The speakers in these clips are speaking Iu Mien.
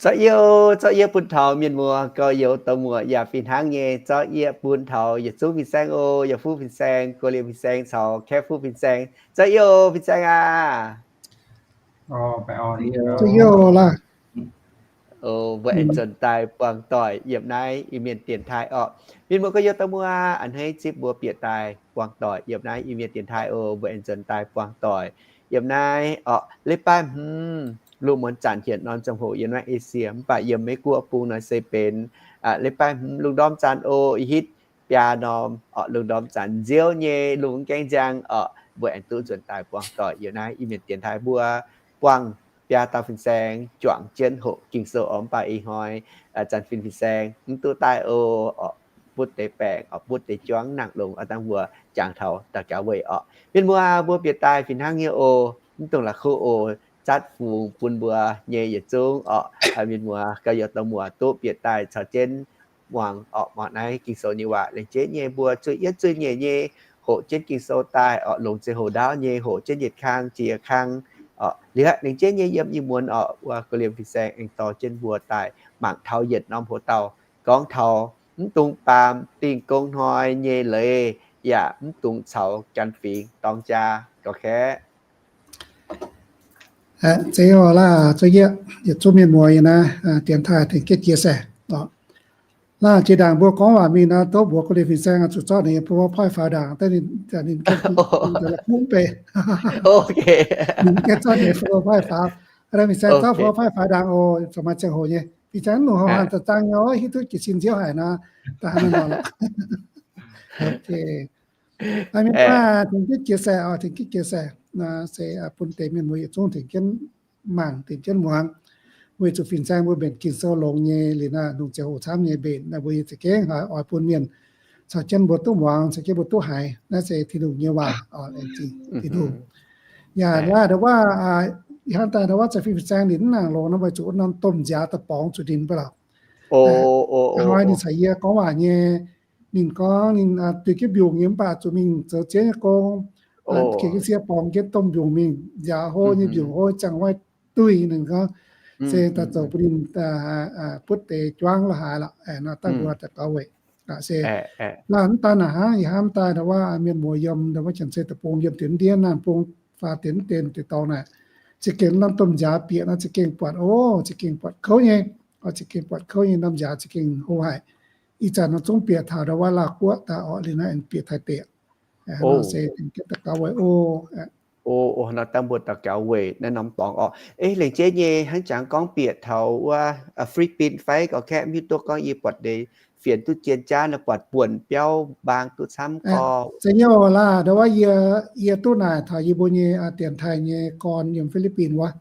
Zorqv yie, zorqv yie bun taux mienh muoz gauh youz douz muoz yaac fih hnangv nyei, zorqv yie bun taux yietc zungv fin-saeng oc, yaac fuqv fin-saeng, guoqv liemh fin-saeng caux kaeqv fuqv fin-saeng. Zorqv yie oc, fin-saeng aac. Zorqv yie oc laaih. Mbuo aengx nzuonx daaih buangh doic yiem naaiv Iu-Mienh dienx taaih orqc. Mienh muoz gauh youz douz muoz, a'hneiv zipv mbuo bieqc daaih buangh doic yiem naaiv Iu-Mienh dienx taaih oc. Mbuo aengx nzuonx daaih buangh doic yiem naaiv orqc. Leiz baaih hmz lungh muonz zanc hietc norm ziangh hoc yiem naaiv Esie, mv baac yiem Meiv Guoqv bung nor se benx leiz baaih hmz lungh ndorm zanc oc, i hitv biaa norm orqc, lungh ndorm zanc nziouv nyei lungh gaengh nziang orqc. Mbuo aengx duqv nzuonx daaih buangh doic yiem naaiv Iu-Mienh dienx taaih. Mbuo buangh biaa dauh fin-saeng juangc jienv hoqc Ging-Sou orqc, mv baac ih hnoi zanc fin fin-saeng mv duqv daaih oc, butv deix baengc orqc, butv deix juangv nangc longx, dangh mbuo jangx taux daux gaux weic orqc. Mienh muoz, mbuo bieqc daaih fih hnangv nyei oc. Mv dungx la'kuqv oc. Zatv fungx bun mbuo nyei yietc zungv orqc, mienh muoz gauh youz douz muoz duqv bieqc daaih caux jienv muangx orqc, muangx naaiv Ging-Sou nyei waac. Laengz jeiv nyei mbuo zueih yietv zueih nyeic nyei hoqc jienv Ging-Sou daaih orqc, longc ziangh hoc ndaauv nyei hoqc jienv yietc kang jiex kang orqc. Liuz laengz jeiv nyei yiem ih muonz orqc, wuov guoqv liemh fin-saeng aengx dorh jienv mbuo daaih mangc taux yietc norm hoc dauh gorngv taux mv dungx baamz dingh gong hnoi nyei leiz, yaac mv dungx caux janx fingx dorng jaa gauh kaeqv. Zeiz oc, laaih zuqc yie, yietc zungv mienh muoz yiem naaiv dienx taaih tengx jienv jiex se. Laaih jiex ndaangc mbuo gorngv waac mingh nor, tov mbuox guoqv liemh fin-saeng zuqc zorqv ninh nyei PowerPoint faaux ndaangc, ninh, ninh la'kuqv beic. Ninh gaengh zorqv ninh nyei PowerPoint faaux. Aa, fin-saeng zorqv PowerPoint faaux ndaangc oc, zoux maaih ziangh hoc nyei. Fin-saeng mv longc hauh hanh da'zang nyei, hiuv duqv jiez sin nziouv haic nor, da'haav nor lorqc. Mienh muoz, tengx jienv jiex se oc, tengx jienv jiex se. Se bun deix mienh muoz yietc zungv tengx jienv mangc, tengx jienv muangx, weic zuqc fin-saeng mbuo mbenc Ging-Sou longx nyei liuz naaiv, lungh ziangh hoc camv nyei mbenc naaiv, mbuo yie za'gengh haiz oix bun mienh caux jienv mbuo duqv muangx, caux jienv mbuo duqv haiz. Naaiv se Tin-Hungh nyei waac oc, laengz zingh Tin-Hungh. Yaac laaih ndau wuov, ih hnamv daaih ndau wuov zanc fin fin-saeng ninh mv nangc longx nor, weic zuqc wuov norm domh nziaaux daaih borngz zuqc ninh mv baac lorqc. Hnoi ninh caux yie gorngv waac nyei, ninh gorngv ninh duih jienv mbiungc nyei mv baac zuqc mingh zoux ziex nyei gong, gengh sie borngz jienv domh mbiungc mingh, nziaaux hlo nyei mbiungc hlo, ziangh wuov duih ninh gorngv se daaih zoux bun ninh butv deix juangv la'haaix lorqc. Nor dangh mbuo daux gaux weic se laaih mv daan naaic hnangv, ih hnamv daaih ndau wuov mienh muoz yiem ndau wuov Janx-Sei Deic-Bung, yiem deix ndiev naamh bung, faaux deix mv deix deix dorngx naaic, za'gengh norm domh nziaaux bieqc nor za'gengh buatc, o, za'gengh buatc kouv nyei. O, za'gengh buatc kouv nyei, norm nziaaux za'gengh hlo haic. Ih zanc nor zungv bieqc taux ndau wuov Laauh Guoqv daaih orqc, liuz naaiv aengx bieqc Taiv deic. Nor se daux gaux weic o. O, nor dangh mbuo daux gaux weic naaiv norm dorngx orqc. Ei, laengz jeiv nyei hnangv jangx gorngv bieqc taux wuov Fi^li^bin fai gauh kaeqv, mv hiuv duqv gorngv yie buatc deix fienx duqv jien jaav nor, buatc buonc biauv mbaang duqv camv gorx. Zeiz nyei oc. Laaih ndau wuov yie, yie duqv naaic taux yie mbuo nyei dienx taaih nyei gorn yiem Fi^li^bin wuov.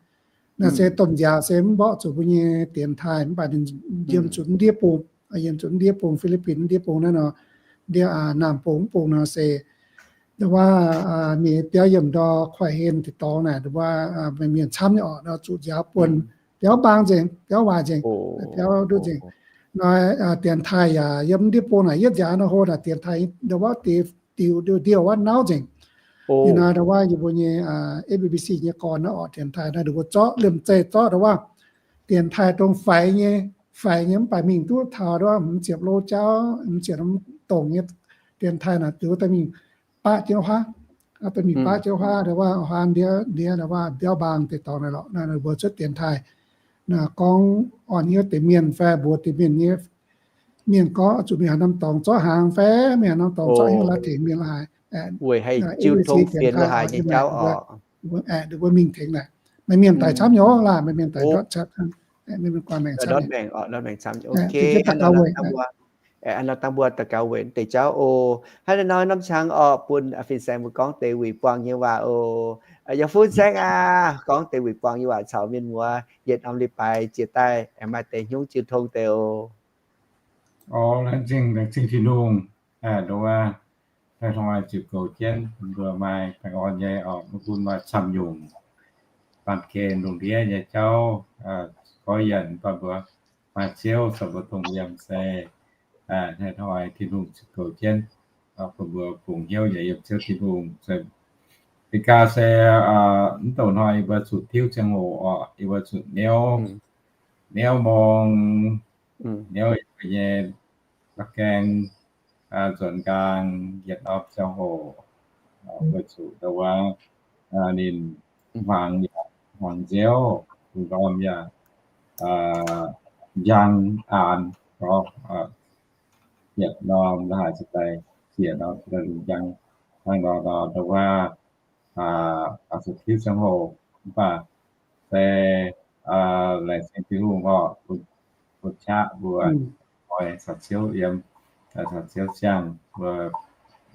Naaiv se domh nziaaux se mv mborqv zuqc mbuo nyei dienx taaih, mv baac ninh yiem zuqc ndiev bung, yiem zuqc ndiev bung, Fi^li^bin ndiev bung naaiv nor, ndiev naamh bung mv bung nor se ndau wuov mienh biauv yiem ndor Kuaih Hen deic dorngx naaic, ndau wuov mienh camv nyei orqc, nor zuqc nziaaux buonc, biauv mbaang nzengc, biauv waaic nzengc, biauv nduqv nzengc. Nor dienx taaih yaac yiem ndiev bung naaic yietv nziaaux nor hlo naaic dienx taaih ndau wuov diuh, diuh, diuh wuov nauv nzengc. Ih nor ndau wuov yie mbuo nyei F B C nyei gorn naaiv orqc, dienx taaih naaiv ninh mbuo zorqv liemh zeih zorqv ndau wuov dienx taaih dongh faix nyei, faix nyei mv baac mingh duqv taux ndau wuov hmz ziepc lo jauv, hmz ziepc dongc nyei dienx taaih naaic, ninh mbuo daaih mingh baqv jienv huaav, daaih mingh baqv jienv huaav ndau wuov huaav ndiev, ndiev ndau wuov biauv mbaang deix dorngx naaic lorqc. Naaiv ninh mbuo cuotv dienx taaih naaic gorngv orn hnyouv deix mienh fai mbuox deix mienh nyei, mienh gorngv zuqc mingh haaix norm dorngx zorqv hnaangx fai mingh haaix norm dorngx zorqv hnyouv la'tengx mienh la'haaix, weic haih jiu tong fienx la'haaix nyei jauv orqc. Ninh mbuo mingh tengx naaic, maaih mienh daic camv nyei orqc. Laaih maaih mienh daic ndortv camv, ndortv maengc, ndortv maengc camv. Daux gaux weic, daux gaux weic deix jauv oc. Hnangv naaiv nor norm qangx orqc, bun fin-saeng mbuo gorngv deix wuic buangh nyei waac oc. Yaac fin-saeng aac, gorngv deix wuic buangh nyei waac caux mienh muoz yietc norm leiz-baaix jiex daaih aengx maaih deix hnyouv jiu tong deix oc. Laengz zingh, laengz zingh Tin-Hungh, ndau wuov hnoi-hnoi ziux goux jienv bun mbuo maaih baengh orn nyei orqc, maiv gunv maaih camv nyungc, baamh gen lungh ndiev nyei jauv, goiv yienc bun mbuo maaih ziouv caux mbuo dongh yiem se hnoi-hnoi Tin-Hungh ziux goux jienv bun mbuo bungx hnyouv nyei yiem Ziouv Tin-Hungh. Mv gaax se mv douc hnoi yie mbuo zuqc tiuv ziangh hoc orqc, yie mbuo zuqc niouv niouv mong, niouv nyei la'gaeng, nzuonx nqaang yietc norm ziangh hoc, weic zuqc ndau wuov ninh hmuangx yaac hmuangx nziouv, bungx ndorm yaac njang aan gorx, yietc norm la'haaix ziouc daaih, ziec norm ziouc daaih lungh njang hnangv nor, ndau wuov tiuv ziangh hoc. Mv baac se laengz zingh Tin-Hungh oc, bun qaqv mbuo oix caux Ziouv yiem, caux Ziouv ziangh mbuo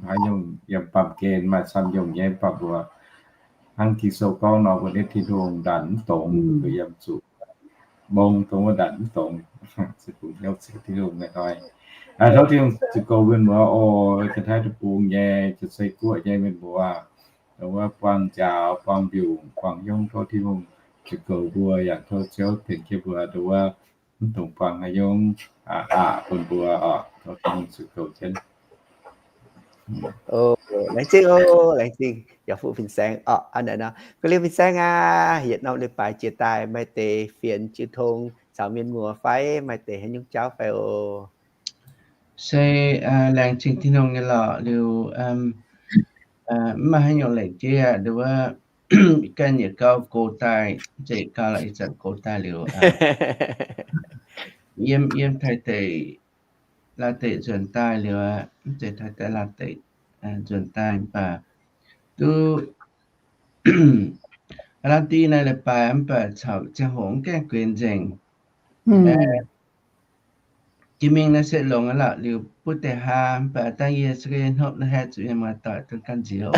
haaix nyungc yiem baamh gen maaih camv nyungc nyei, mv baac mbuo hnangv Ging-Sou gorngv nor, mbuo nyei Tin-Hungh ndanc mv dongz, mbuo yiem zuqc mbong dongh wuov ndanc mv dongz. Se bungx hnyouv Ziouv Tin-Hungh hnoi. Tov Tin-Hungh zuqc goux mienh muoz oc, Janx-Taiv deic-bung nyei, Janx-Sei guoqv nyei mienh muoz, ndau wuov buangh nziaaux, buangh mbiungc, buangh hnyouv, tov Tin-Hungh zuqc goux mbuo, yaac tov Ziouv tengx jienv mbuo, ndau wuov mv dungx buangh haaix nyungc aqc bun mbuo oc. Tov Tin-Hungh zuqc goux jienv. Laengz zingh oc, laengz zingh yaac fuqv fin-saeng oc. Aa, naaiv nor, ga'lienh fin-saeng aac, yietc norm leiz-baaix jiex daaih maaih deix fienx jiu tong caux mienh muoz fai maaih deix haaix nyungc jauv fai oc? Se laengz zingh Tin-Hungh nyei lorqc liuz, mv maaih haaix nyungc lengc jeiv aqv, ndau wuov ganh yietc gau gox daaih, yietc gau lorqc ih zanc gox daaih liuz, yiem, yiem Taiv deic, Laauv deic nzuonx daaih liuz, mv zeiz Taiv deic, Laauv deic nzuonx daaih mv baac duqv aav, div naaiv leiz-baaix mv baac caux ziangh hoc mv gaengh guenx nzengc. Jiex mingh naaiv se longx aqv lorqc liuz, buov deix haa mv baac dangh yie se hnopv naaiv haeqv zuqc yiem muoz-doic duqv ganh nziex oc.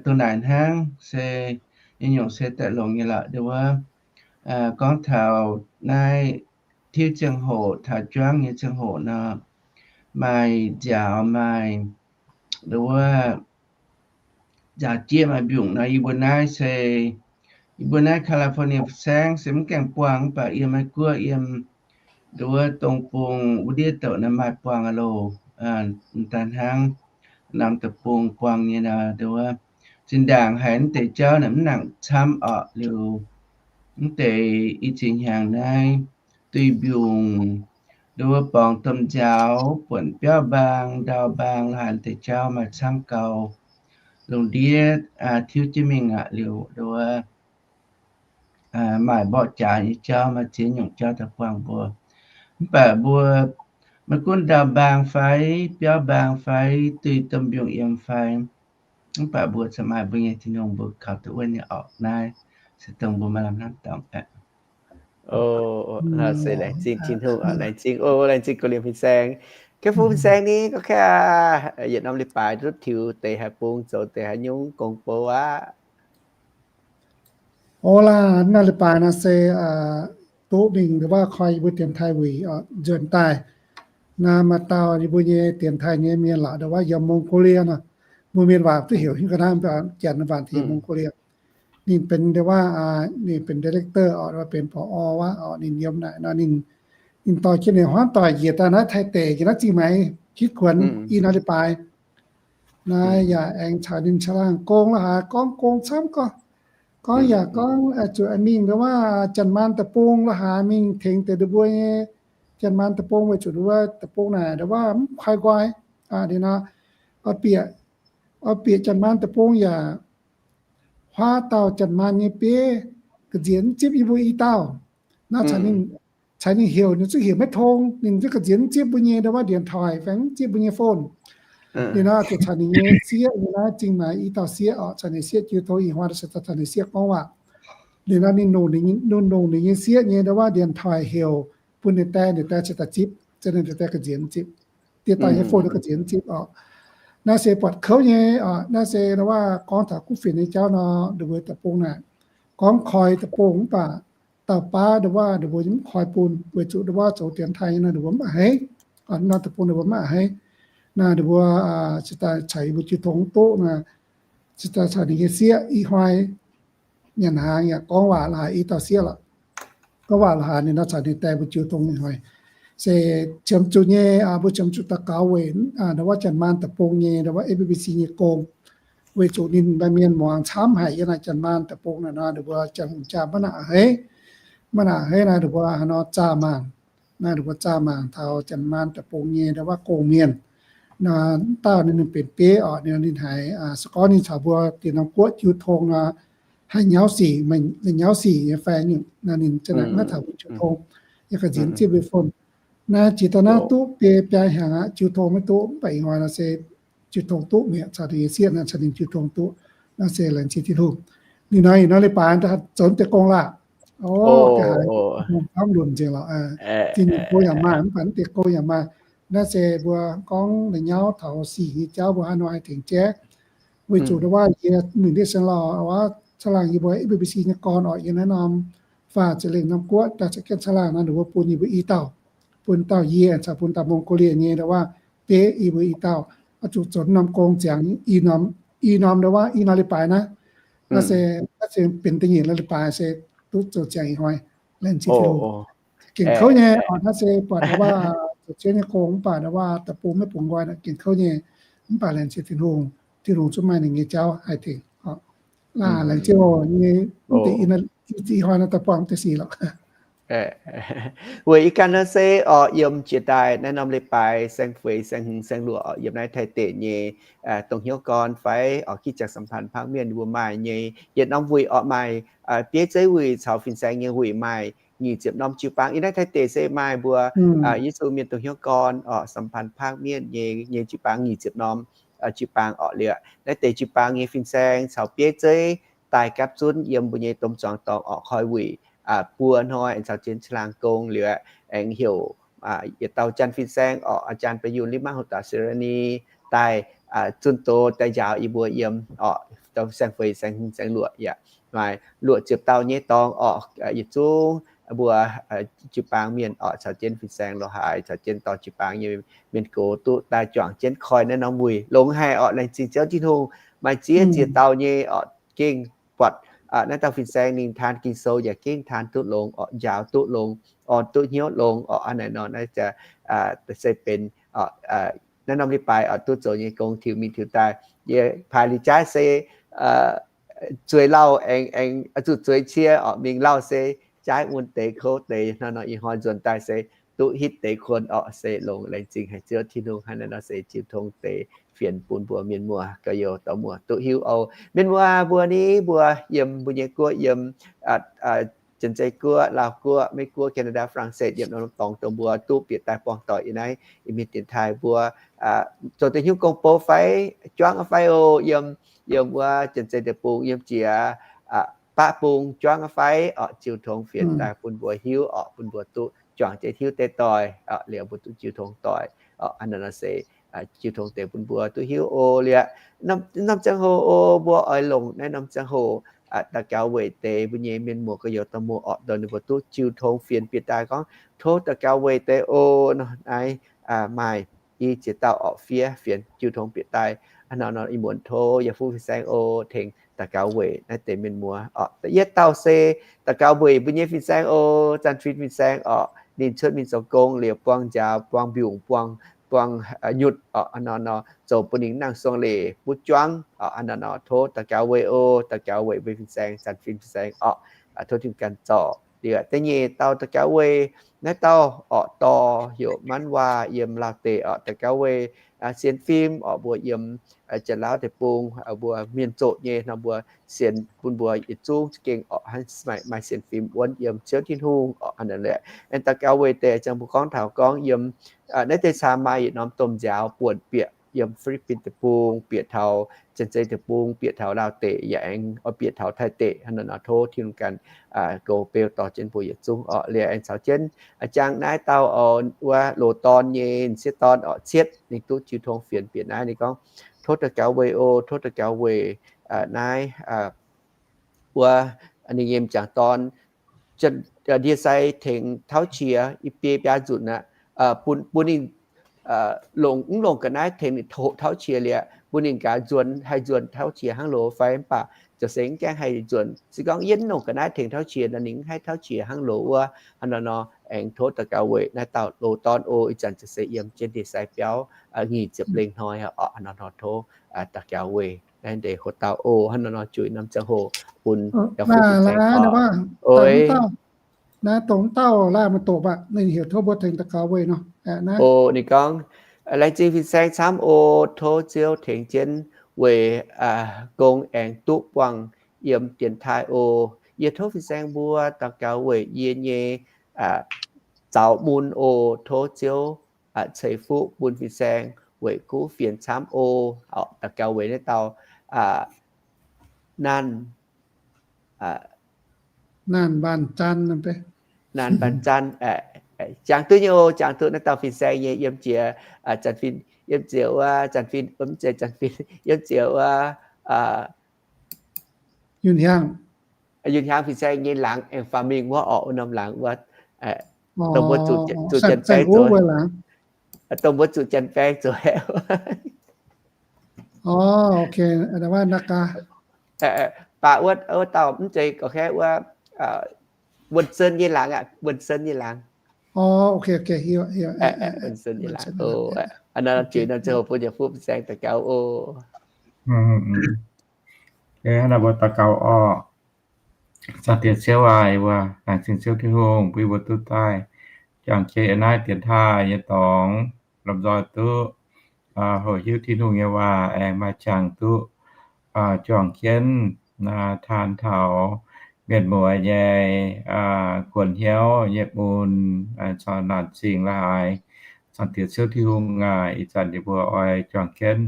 Duqv naaic hnangv se nyungc-nyungc se daaih longx nyei lorqc, ndau wuov gorngv taux naaiv tiuv ziangh hoc taux juangv nyei ziangh hoc nor, maaih nziaaux maaih ndau wuov nziaaux jieqv maaih mbiungc nor, yie mbuo naaiv se, yie mbuo naaiv California saengv se mv gaengh buangh mv baac yiem Meiv Guoqv yiem ndau wuov dong bung wuov ndiev douc naaiv maaih buangh aqv loh. Daaih hnangv norm deic-bung buangh nyei nor, ndau wuov zinh ndaangc haiz mv deix jauv naaic mv nangc camv orqc liuz, mv deix i ziex hnyangx naaiv duih mbiungc, ndau wuov borngz domh nziaaux, buonc biauv mbaang, ndau mbaang, la'haaix deix jauv maaih camv gau. Lungh ndiev tiuv jienv mingh aqv liuz, ndau wuov maaih mborqv jaax nyei jauv, maaih ziex nyungc jauv daaih buangh mbuo. Mv baac mbuo maiv gunv ndau mbaang fai, biauv mbaang fai, duih domh mbiungc yiem fai, mv baac mbuo corc maaih mbuo nyei Tin-Hungh mbuo kaux duqv wuov nyei orqc. Naaiv se dongh mbuo maaih lamh hnamv dorngc aqv. O, se laengz zingh Tin-Hungh, laengz zingh, o, laengz zingh ga'lienh fin-saeng. Kei fu fin-saeng ni, gorngv kei aac, yietc norm leiz-baaix duqv tiux deix haaix bung, zoux deix haaix nyungc gong-bou aqv? O laaih, naaiv leiz-baaix nor se duqv mingh ndau wuov koi yie mbuo Dienx Taiv Wuic nzuonx daaih. Naaiv maaih dauh yie mbuo nyei Dienx Taiv nyei mienh lorqc, ndau wuov yiem Mongolia nor. Mbuo mienh waac duqv heuc hiuv ga'naaiv, Janx waac tengx Mongolia. Ninh benx ndau wuov, ninh benx director oc, ndau wuov benx p o wuov oc. Ninh yiem naaic nor, ninh, ninh dorh jienv ninh hmuangv doic njiec daaih naaiv Taiv deic, njiec naaiv Zingh Maix hitv kuonx i norm leiz-baaix. Naaiv yaac aengx caux ninh caangh laangh gong la'haaix, gorngv gong camv gorngv. Gorngv yaac gorngv zuqc mingh ndau wuov Janx-Maanx deic-bung la'haaix mingh tengx deix ndau mbuo nyei Janx-Maanx deic-bung weic zuqc ndau wuov deic-bung naaic ndau wuov mv koi nqoi. Ninh nor, oix bieqc, oix bieqc Janx-Maanx deic-bung yaac huaav dauh Janx-Maanx nyei bieiv ga'nziex mv zipv yie mbuo i dauh. Naaiv caux ninh, caux ninh heuc, ninh zungv heuc maiv tong, ninh zungv ga'nziex mv zipv mbuo nyei ndau wuov điện thoại, fai mv zipv mbuo nyei phone. Ninh nor zuqc caux ninh nyei sieqv nyei naaiv Zingh Maix i dauh sieqv oc, caux ninh sieqv jiu tong ih hnoi se caux ninh sieqv gorngv waac. Ninh nor ninh longc, ninh longc ninh nyei sieqv nyei ndau wuov điện thoại heuc bun ninh die, ninh die cingx daaih zipv, se ninh die ga'nziex mv zipv. Dieh dauh nyei phone ga'nziex mv zipv oc. Naaiv se buatc kouv nyei oc. Naaiv se ndau wuov gorngv taux kuv fienx nyei jauv nor, ndau mbuo deic-bung naaic gorngv koi deic-bung mv baac dauh baav ndau wuov ndau mbuo mv koi bun, weic zuqc ndau wuov zoux Dienx Taiv nyei nor ndau mbuo mv a'hneiv. Norm deic-bung ndau mbuo mv a'hneiv. Naaiv ndau mbuo cingx daaih caux yie mbuo jiu tong mv duqv naaic, cingx daaih caux ninh nyei sieqv ih hnoi nyanc hnaangx yaac gorngv waac la'haaix i dauh sieqv lorqc. Gorngv waac la'haaix ninh nor caux ninh die mbuo jiu tong ih hnoi se qiemx zuqc nyei, mbuo qiemx zuqc daux gaux weic ndau wuov Janx-Maanx deic-bung nyei ndau wuov A B C nyei gong, weic zuqc ninh maaih mienh muangx camv haic yiem naaiv Janx-Maanx deic-bung naaic nor, ndau mbuo Janx-Hungh jaa maiv nangc a'hneiv. Mv baac naaiv, naaiv ninh mbuo haaix nor zaah mangc, naaiv ninh mbuo zaah mangc taux Janx-Maanc deic-bung nyei ndau wuov gong-mienh. Naaiv dauh ninh, ninh benx bieiv orqc, ninh, ninh haiz se gorngv ninh caux mbuo deix norm guoqv jiu tong nor, haih nyauv sic, nyauv sic nyei fai ninh, ninh za'naaic maiv taux mbuo jiu tong, yaac ga'nziex zieqv mbuo phone. Naaiv jiex daaih naaiv duqv biei biaa hnyangx aqv, jiu tong maiv duqv, mv baac ih hnoi nor se jiu tong duqv mi'aqv, caux ninh nyei sieqv naaiv caux ninh jiu tong duqv. Naaiv se laengz zingh Tin-Hungh. Ninh nor, ih nor leiz-baaix zoux deix gong laah. O, ga'haaix gorngv lunc nzengc lorqc. Zinh nyeic gong yaac maaih, mv baac mv deix gong yaac maaih. Naaiv se mbuo gorngv la'nyauv taux sic nyei jauv mbuo haaix nor haih tengx jaiv. Weic zuqc ndau wuov yie mingh ndiev seng lorh wuov, caangh laangh yie mbuo F B C nyei gorn orqc, yiem naaiv norm faah za'lengh norm guoqv daaih caux jienv caangh laangh nor, ninh mbuo bun yie mbuo i dauh, bun dauh yie caux bun dauh Mongolia nyei ndau wuov bieiv, yie mbuo i dauh oix zuqc zoux norm gong ziangx i norm, i norm ndau wuov i norm leiz-baaix naaiv. Naaiv se, naaiv se benx da'nyeic norm leiz-baaix se duqv zoux ziangx ih hnoi. Laengz zingh Tin-Hungh. Gengh kouv nyei orqc, naaiv se buatc ndau wuov zoux jienv nyei gong mv baac ndau wuov deic-bung maiv bungx nqoi naaic gengh kouv nyei. Mv baac laengz zingh Tin-Hungh, Tin-Hungh zungv maaih ninh nyei jauv haih tengx. Laengz zingh oc nyei, mv deix i hnoi naaiv daaih buangh deix sic lorqc. Weic i ganh naaiv se orqc, yiem jiex daaih naaiv norm leiz-baaix saeng-feix, saeng-hmz, saeng-luoqc orqc, yiem naaiv Taiv deic nyei dongh hnyouv gorn fai orqc, กิจจักรสัมพันธ์ภาคเมียน mbuo maaih nyei yietc norm wuic orqc, maaih bieiv zeiv wuic caux fin-saeng nyei wuic maaih nyic ziepc norm jiu-baang. Yiem naaiv Taiv deic se maaih mbuo Yesu Mienh dongh hnyouv gorn orqc, สัมพันธ์ภาคเมียน nyei, nyei jiu-baang nyic ziepc norm jiu-baang orqc. Liuz naaiv deix jiu-baang nyei fin-saeng caux bieiv zeiv daaih gapv zunv yiem mbuo nyei domh zuangx dorngx orqc, koi wuic buo hnoi aengx caux jienv caangh laangh gong. Liuz aengx heuc yietc dauh janx fin-saeng orqc, อาจารย์ประยูร ลิมหะหุตะเสรณี daaih zunh doz daaih njaaux yie mbuo yiem orqc, saeng-feix, saeng-hmz, saeng-luoqc yaac maaih luoqc ziepc dauh nyei dorngx orqc, yietc zungv mbuo jiu-baang mienh orqc caux jienv fin-saeng lorz haaix caux jienv dorh jiu-baang nyei mienh gox duqv daaih juangc jienv koi naaiv norm wuic. Longx haic orqc, laengz zingh Ziouv Tin-Hungh. Maaih ziex ziex dauh nyei orqc gengh buatc naaiv dauh fin-saeng ninh taan Ging-Sou yaac gengh taan duqv longx orqc, njaaux duqv longx, orn duqv hnyouv longx orqc. Hnangv naaiv nor naaiv se benx naaiv norm leiz-baaix orqc duqv zoux nyei gong tiux mingh tiux daaih. Yie paaix liuz jaaiv se zueiz lauh aengx, aengx zuqc zueiz cie orqc, mingh lauh se jaaiv mun deix kouv deix. Hnangv nor ih hnoi nzuonx daaih se duqv hitv deix kuon orqc, se longx laengz zingh haic Ziouv Tin-Hungh. Hnangv naaiv nor se jiu tong deix fienx bun mbuo mienh muoz ga'youz dorh muoz duqv hiuv oc. Mienh muoz mbuo ni mbuo yiem mbuo nyei guoqv, yiem Janx-Zei Guoqv, Laauh Guoqv, Meiv Guoqv, Canada, France, yiem norm dorngx dongh mbuo duqv bieqc daaih buangh doic yiem naaiv Iu-Mienh dienx taaih mbuo zoux deix hnyouv gong bou fai juangv aqv fai oc. Yiem, yiem wuov Janx-Zei Deic-Bung yiem jiex baqv bung juangv aqv fai orqc, jiu tong fienx daaih bun mbuo hiuv orqc, bun mbuo duqv juangc jienv hiuv deix doic orqc, liuz mbuo duqv jiu tong doic orqc. Hnangv naaiv nor se jiu tong deix bun mbuo duqv hiuv oc. Liuz norm ziangh hoc oc, mbuo oix longc naaiv norm ziangh hoc daux gaux weic deix mbuo nyei mienh muoz ga'youz dorh muoz orqc, dongh ninh mbuo duqv jiu tong fienx bieqc daaih gorngv tov daux gaux weic deix oc. Naaiv maaih i ziex dauh orqc fiev fienx jiu tong bieqc daaih. Hnangv nor ih muonz tov yaac fuqv fin-saeng oc, tengx daux gaux weic naaiv deix mienh muoz orqc. Da'yietv dauh se daux gaux weic mbuo nyei fin-saeng oc, zanc fin fin-saeng orqc, ninh cuotv mingh zoux gong liuz buang njaaux, buang mbiungc, buang, buang nyutc orqc. Hnangv nor nor zoux bun ninh nangh suang leiz butv juangv orqc. Hnangv nor nor tov daux gaux weic oc, daux gaux weic mbuo fin-saeng, zanc fin fin-saeng orqc. Tov Tin-Hungh ganh zorc. Liuz da'nyeic dauh daux gaux weic naaiv dauh orqc, dorh heuc Manv Waac yiem Laauh deic orqc, daux gaux weic sienx fim orqc, mbuo yiem Janx-Lauv Deic-Bung mbuo mienh zoqc nyei nor mbuo sienx bun mbuo yietc zungv za'gengh orqc, hnangv maaih sienx fim wuonv yiem Ziouv Tin-Hungh orqc. Hnangv naaic aengx daux gaux weic deix, ziangh mbuo gorngv taux gorngv yiem naaiv deix caa maaih yietc norm domh nziaaux buonc bieqc yiem Fi^li^bin Deic-Bung, bieqc taux Janx-Zei Deic-Bung, bieqc taux Laauh deic, yaac aengx oix bieqc taux Taiv deic. Hnangv naaic nor tov Tin-Hungh ganh goux beu dorh jienv mbuo yietc zungv orqc. Liuz aengx caux jienv jangx naaiv dauh wuov loz-dorn nyei sieqv dorn orqc, Cietv, ninh duqv jiu tong fienx bieqc naaiv. Ninh gorngv, tov daux gaux weic oc, tov daux gaux weic naaiv wuov ninh nyei m'jangc dorn ndie-sai tengx tauv qiex i biei biaa nzunc aqv. Bun, bun ninh longc, mv longc ga'naaiv tengx ninh hoqc tauv qiex liuz, bun ninh gaax nzuonx, haih nzuonx tauv qiex hnangv loz fai? Mv baac ziouc se mv gaengh haih nzuonx. Se gorngv yie mv longc ga'naaiv tengx tauv qiex nor, ninh mv haih tauv qiex hnangv loz wuov. Hnangv nor nor aengx tov daux gaux weic naaiv dauh loz-dorn oc. Ih zanc ziouc se yiem jienv ndie-sai biauv nyic ziepc lengh hnoi orqc. Hnangv nor nor tov daux gaux weic naaiv deix hoc dauh oc. Hnangv nor nor juix norm ziangh hoc bun yaac fuqv fin-saeng orqc. Oix Naaiv dongh dauh laaih maaih doqc aqv, ninh heuc tov mbuo tengx daux gaux weic nor. Ninh gorngv, Laengz zingh fin-saeng camv o, tov Ziouv tengx jienv weic gong aengx duqv buangh yiem dienx taaih o. Yie tov fin-saeng mbuo daux gaux weic yie nyei zaux mun o, tov Ziouv ceix fuqv bun fin-saeng weic kuv fienx camv o. Daux gaux weic naaiv dauh Naanh, Naanh Mbaanh Zan, Naanh Mbaanh Zan. Jangx duqv nyei o, jangx duqv naaiv dauh fin-saeng nyei yiem jiex, Zanc Fin yiem jiex wuov, Zanc Fin, mv zeiz Zanc Fin, yiem jiex wuov, Yunh Hiaang, Yunh Hiaang fin-saeng nyei laangz aengx faaux mingh wuov orqc, wuov norm laangz wuov, dongh mbuo zuqc Janx-Baeng zoux, dongh mbuo zuqc Janx-Baeng zoux haic. Baac wuov, wuov dauh mv zeiz gorqv-kaeqv wuov, Wuonh Sen nyei laangz aqv, Wuonh Sen nyei laangz. Wuonh Sen nyei laangz. Aa, nor juix nor ziouc bun yietc fuqv fin-saeng daux gaux oc. Hnangv naaiv mbuo daux gaux oc. Zaangc Diex Ziouv aac, yie mbuo laengz zingh Ziouv Tin-Hungh bun yie mbuo duqv daaih juangc jiex yiem naaiv dienx taaih nyei dorngx, lomh nzoih duqv hoqc hiuv Tin-Hungh nyei waac, aengx maaih jangx duqv juangc jienv taan taux mienh muoz nyei kuonx hnyouv nyei mun caux naanc zingh la'haaix. Zaangc Diex Ziouv Tin-Hungh aac, ih zanc yie mbuo oix juangc jienv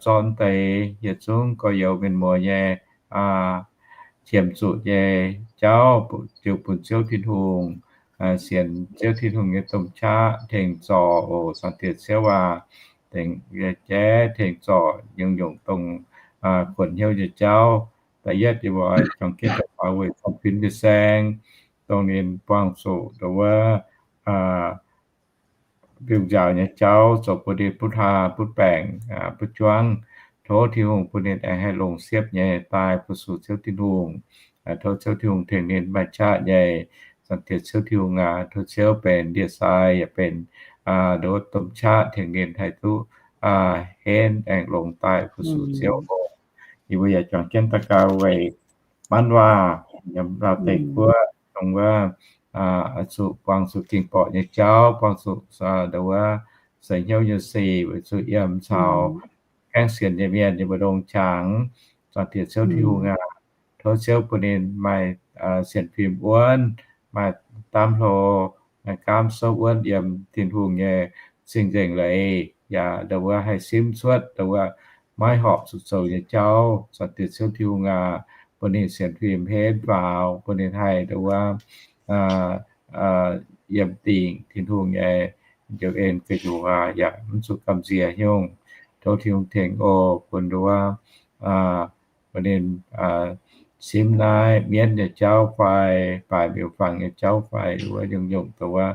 zorn deix yietc zungv gorx-youz mienh muoz nyei qiemx zuqc nyei jauv, ziux bun Ziouv Tin-Hungh, sienx Ziouv Tin-Hungh nyei domh qaqv tengx zorc oc. Zaangc Diex Ziouv aac, tengx jaiv tengx zorc nyungc-nyungc dongh kuonx hnyouv nyei jauv. Da'yietv yie mbuo oix juangc jienv daux gaux weic Zanc Fin fin-saeng, dongh ninh buangh zuqc nduov wuov biungh nziaauc nyei jauv zoux bun ninh butv haa, butv baengc, butv juangv. Tov Tin-Hungh bun ninh aengx haih longc siepv nyei daaih fu-sux Ziouv Tin-Hungh. Tov Ziouv Tin-Hungh tengx ninh maaih qaqv nyei. Zaangc Diex Ziouv Tin-Hungh aac, tov Ziouv benx ndie-sai yaac benx nduov domh qaqv tengx ninh haih duqv henv aengx longx daaih fu-sux Ziouv oc. Yie mbuo yaac juangc jienv daux gaux weic Manv Waac, yiem Laauv Deic-Guoqv, dongh wuov oix zuqc buangh zuqc ging-borqc nyei jauv, buangh zuqc nduov wuov seix hnyouv nyei sic, weic zuqc yiem caux gaengh sienx nyei mienh yiem mbu'ndongx qangx. Zaangc Diex Ziouv Tin-Hungh aac, tov Ziouv bun ninh maaih sienx fim wuonv, maaih daamv hlo, maaih gaamv souv wuonv yiem Tin-Hungh nyei cing-nzengc leiz, yaac nduov wuov haih simv cuotv nduov wuov maiv horpc zuqc zoux nyei jauv. Zaangc Diex Ziouv Tin-Hungh aac, bun ninh sienx fim henv faaux, bun ninh haih nduov wuov yiem dingc Tin-Hungh nyei njoux en gu'nyuoz yaac mv zuqc gamh nziex nyungc. Tov Tin-Hungh tengx oc, bun nduov wuov bun ninh simv naaiv mienv nyei jauv fai baaix miuc-fangx nyei jauv fai nduov wuov nyungc-nyungc nduov wuov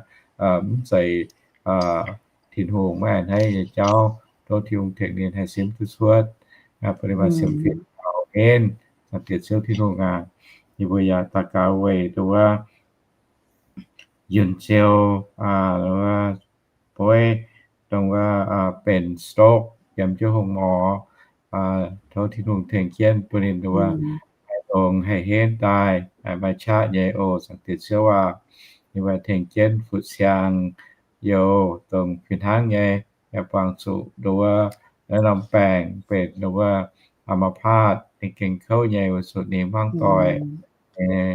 mv zeiz Tin-Hungh maiv a'hneiv nyei jauv. Tov Tin-Hungh tengx ninh haih simv duqv cuotv, bun ninh maaih sienx fim faaux henv. Zaangc Diex Ziouv Tin-Hungh aac, yie mbuo yaac daux gaux weic nduov wuov Yunh Ziou, nduov wuov Bueiv, dongh wuov benx stroke yiem jienv hungh mor. Tov Tin-Hungh tengx jienv bun ninh nduov wuov haih longx haih henv daaih, maaih qaqv nyei oc. Zaangc Diex Ziouv aac, ninh mbuo tengx jienv Fu-Siang, youz dongh fih hnangv nyei, yaac buangh zuqc nduov wuov naaiv norm baengc benx nduov wuov อัมพาต ninh gengh kouv nyei, weic zuqc ninh hmuangv doic nyei,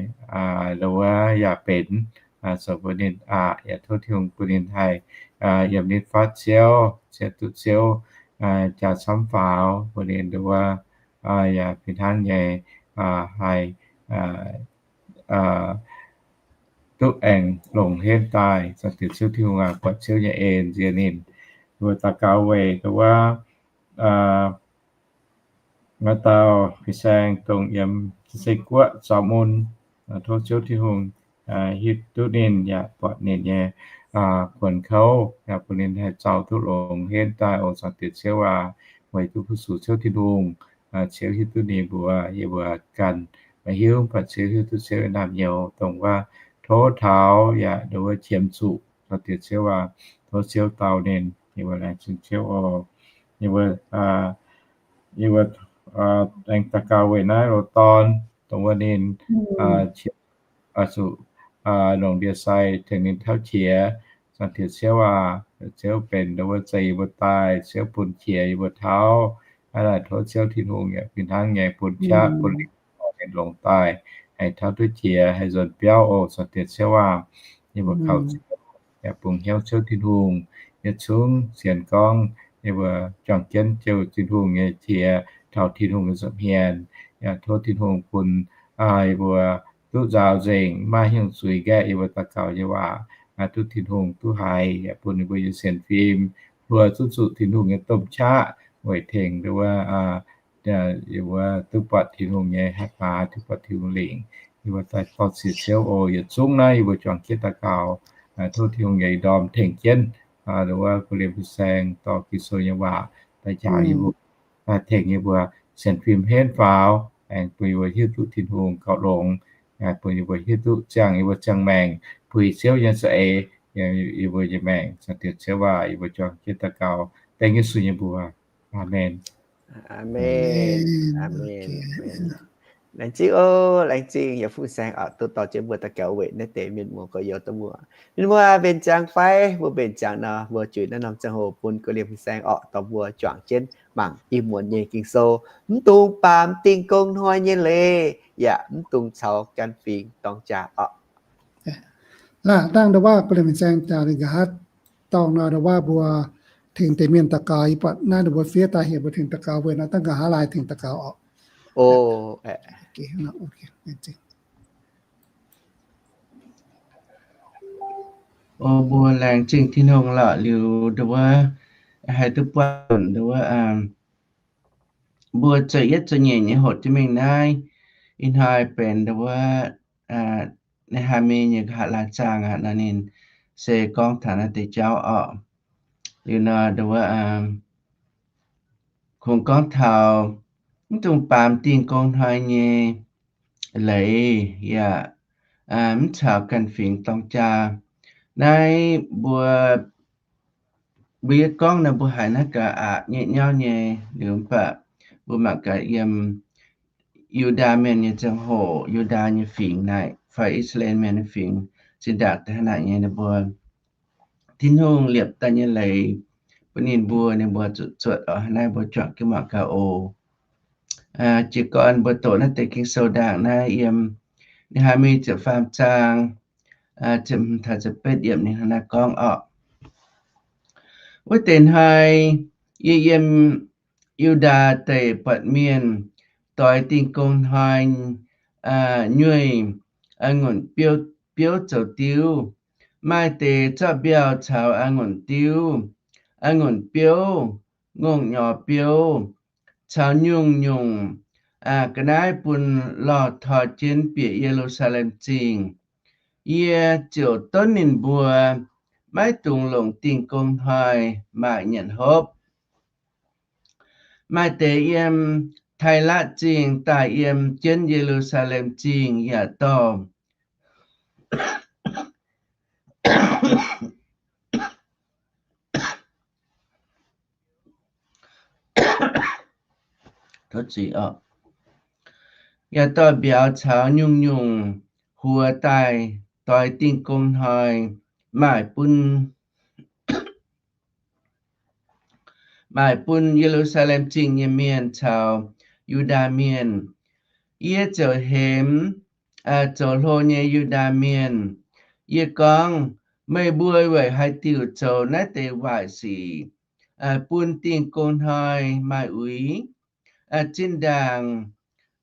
nduov wuov yaac benx, zoux bun ninh aqc. Yaac tov Tin-Hungh bun ninh haih yiem nitv fatv Ziouv, ciev duqv Ziouv jaa camv faaux, bun ninh nduov wuov yaac fih hnangv nyei haih duqv aengx longx henv daaih. Zaangc Diex Ziouv Tin-Hungh aac, buatc Ziouv nyei en nziex ninh. Mbuo daux gaux weic nduov wuov maaih dauh fin-saeng dongh yiem Sing-Guoqv zaux mun. Tov Ziouv Tin-Hungh hiuv duqv ninh yaac buatc ninh nyei kuonx kouv, yaac bun ninh haih zaux duqv longx henv daaih oc. Zaangc Diex Ziouv aac, weic duqv fu-sux Ziouv Tin-Hungh, Ziouv hiuv duqv ninh mbuox yie mbuo ganh maiv hiuv, mv baac Ziouv hiuv duqv Ziouv nyei naamh nyouz dongh wuov tov taux yaac nduov wuov qiemx zuqc. Zaangc Diex Ziouv aac, tov Ziouv dau ninh. Yie mbuo laengz zingh Ziouv oc. Yie mbuo, yie mbuo aengx daux gaux weic naaiv loz-dorn dongh wuov ninh zuqc longc ndie-sai tengx ninh tauv qiex. Zaangc Diex Ziouv aac, Ziouv benx ndau wuov zeix yie mbuo daaih, Ziouv bun qiex yie mbuo tauv. Hnangv naaic tov Ziouv Tin-Hungh yaac fih hnangv nyei bun qaqv bun lingc dorh ninh longc daaih, haih tauv duqv qiex, haih nzuonx biauv oc. Zaangc Diex Ziouv aac, yie mbuo kaux Ziouv, yaac bungx hnyouv Ziouv Tin-Hungh, yietc zungv sienx gorngv yie mbuo juangc jienv jouh Tin-Hungh nyei qiex taux Tin-Hungh nyei nza'hmien. Yaac tov Tin-Hungh bun yie mbuo duqv nzaaux nzengc, maiv hnyouv zuiz nqaeqv yie mbuo daux gaux nyei waac, duqv Tin-Hungh duqv haiz, yaac bun yie mbuo nyei sienx fim hluo zunv zuqc Tin-Hungh nyei domh qaqv weic tengx ndau wuov yie mbuo duqv buatc Tin-Hungh nyei hatc maaz, duqv buatc Tin-Hungh lingc. Yie mbuo daaih dorh sienx Ziouv oc. Yietc zungv naaiv yie mbuo juangc jienv daux gaux, tov Tin-Hungh nyei i ndorm tengx jienv ndau wuov guv liemh fin-saeng dorh Ging-Sou nyei waac daaih njaaux yie mbuo, tengx yie mbuo sienx fim henv faaux, aengx bun yie mbuo hiuv duqv Tin-Hungh gauh longx, bun yie mbuo hiuv duqv ziangh yie mbuo ziangh maengc puix Ziouv nyei za'eix yiem yie mbuo nyei maengc. Zaangc Diex Ziouv aac, yie mbuo juangc jienv daux gaux dengv Yesu nyei mbuox. Aamen. Aamen. Aamen. Laengz zingh oc, laengz zingh yietc fungx saeng oc, duqv dorh jienv mbuo daux gaux weic naaiv deix mienh muoz gorx-youz daaih mbuo. Mienh muoz mbenc ziangx fai mbuo mbenc ziangx nor, mbuo juix naaiv norm ziangh hoc bun guv liemh fin-saeng oc, dorh mbuo juangc jienv mangc ih muonz nyei Ging-Sou, mv dungx baamz dingh gong hnoi nyei leiz, yaac mv dungx caux gan fingx dorng jaa oc. Laangh dangh ndau wuov guv liemh fin-saeng jaax ninh nqa'haav dorngh nor, ndau wuov mbuo tengx deix mienh daux gaux. Yie buatc naaiv ndau mbuo fiev daaih heuc mbuo tengx daux gaux, weic naaiv dangh nqa'haav laai tengx daux gaux oc. O, mbuo laengz zingh Tin-Hungh lorqc liuz ndau wuov haih duqv buatc ndau wuov mbuo zoux yietv zoux nyeic nyei hoqc jienv mingh naaiv. Ih hnoi benx ndau wuov Ne^haa^mi nyei nqa'haav laai zaang aqv nor, ninh se gorngv taux naaiv deix jauv orqc. Liuz nor ndau wuov kungx gorngv taux mv dungx baamz dingh gong hnoi nyei leiz, yaac mv caux ganh fingx dorng jaa. Naaiv mbuo, mbuo yie gorngv nor mbuo haiz naaiv gaax aqc nyei nyauv nyei. Liuz mv baac mbuo mangc gaax yiem Yu^ndaa Mienh nyei ziangh hoc, Yu^ndaa nyei fingx naaic fai I^saa^laa^en Mienh nyei fingx zinh ndaangc daaih hnangv naaic nyei, ninh mbuo Tin-Hungh liepc daaih nyei leiz bun ninh mbuo, ninh mbuo zuqc zuotc oc. Hnangv naaiv mbuo juangc jienv mangc gaax oc. Jiez gorn mbuo doqc naaiv deix Ging-Sou ndaangc naaiv yiem Ne^haa^mi ziepc faam zaang ziepc hmz taux ziepc betv yiemc ninh hnangv naaiv gorngv orqc. Wuov deix hnoi yie yiem Yu^ndaa Deic-Bung mienh doix dingh gong hnoi nyueih a'ngunc biouv zoux diuv. Maaih deix zorqv mbiauh caux a'ngunc diuv, a'ngunc biouv, ngongh nyorx biouv, caux nyungc-nyungc ga'naaiv bun lorh toi jienv bieqc Ye^lu^saa^lem Zingh. Yie ziouc donv ninh mbuo maiv dungx longc dingh gong hnoi maaih nyanc hopv. Maaih deix yiem Tailatv Zingh daaih yiem jienv Ye^lu^saa^lem Zingh yaac dorh yaac dorh mbiauz caux nyungc-nyungc huox daaih doix dingh gong hnoi maaih bun maaih bun Ye^lu^saa^lem Zingh nyei mienh caux Yu^ndaa Mienh. Yie ziouc hemx zoux hlo nyei Yu^ndaa Mienh. Yie gorngv, meih mbuo weic haaix diuc zoux naaiv deix waaic sic, bun dingh gong hnoi maaih uix? Zinh ndaangc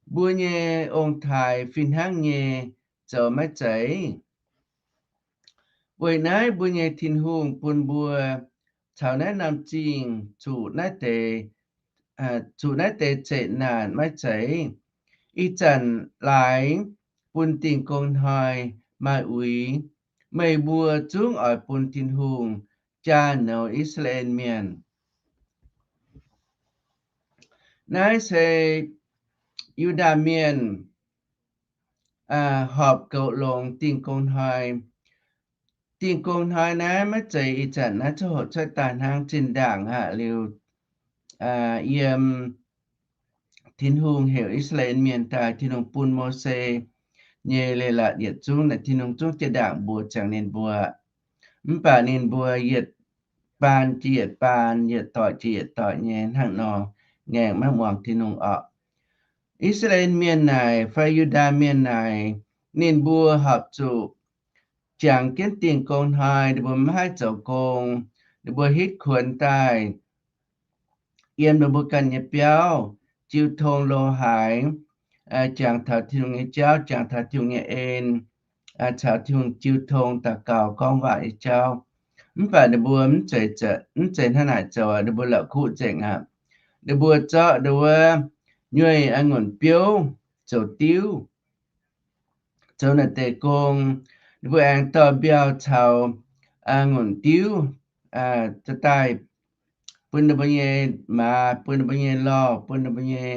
mbuo nyei ong-taaix fih hnangv nyei zoux maiv zeiz? Weic naaiv mbuo nyei Tin-Hungh bun mbuo caux naaiv norm zingh zuqc naaiv deix, zuqc naaiv deix zeqc naanc maiv zeiz? Ih zanc laaix bun dingh gong hnoi maaih uix, meih mbuo zungv oix bun Tin-Hungh jaa nouz I^saa^laa^en Mienh. Naaiv se Yu^ndaa Mienh horpc goux longx dingh gong hnoi. Dingh gong hnoi naaiv maiv zeiz ih zanc naaiv coqv hoqc cuotv daaih hnangv. Zinh ndaangc aqv liuz, yiem Tin-Hungh heuc I^saa^laa^en Mienh daaih, Tin-Hungh bun Mose nyei leiz-latc yietc zungv naaic Tin-Hungh zungv jiex ndaangc mbuox ziangx ninh mbuo. Mv baac ninh mbuo yietc baan jiex yietc baan, yietc doic jiex yietc doic nyei hnangv nor ngaengc maiv muangx Tin-Hungh orqc. I^saa^laa^en Mienh naaic fai Yu^ndaa Mienh naaic, ninh mbuo horpc zuqc jangx jienv dingh gong hnoi, ninh mbuo maiv haih zoux gong, ninh mbuo hitv kuonx daaih yiem ninh mbuo ganh nyei biauv, jiu tong lo haaix, jangx taux Tin-Hungh nyei jauv, jangx taux Tin-Hungh nyei en, caux Tin-Hungh jiu tong daux gaux gorngv waac nyei jauv. Mv baac ninh mbuo mv zeiz hnangv naaic zoux, ninh mbuo la'kuqv nzengc aqv. Ninh mbuo zorqv ndon wuov nyueih a'ngunc biouv zoux diuv, zoux naaic deix gong. Ninh mbuo aengx dorh mbiauh caux a'ngunc diuv dorh daaih bun ninh mbuo nyei maaz, bun ninh mbuo nyei lorh, bun ninh mbuo nyei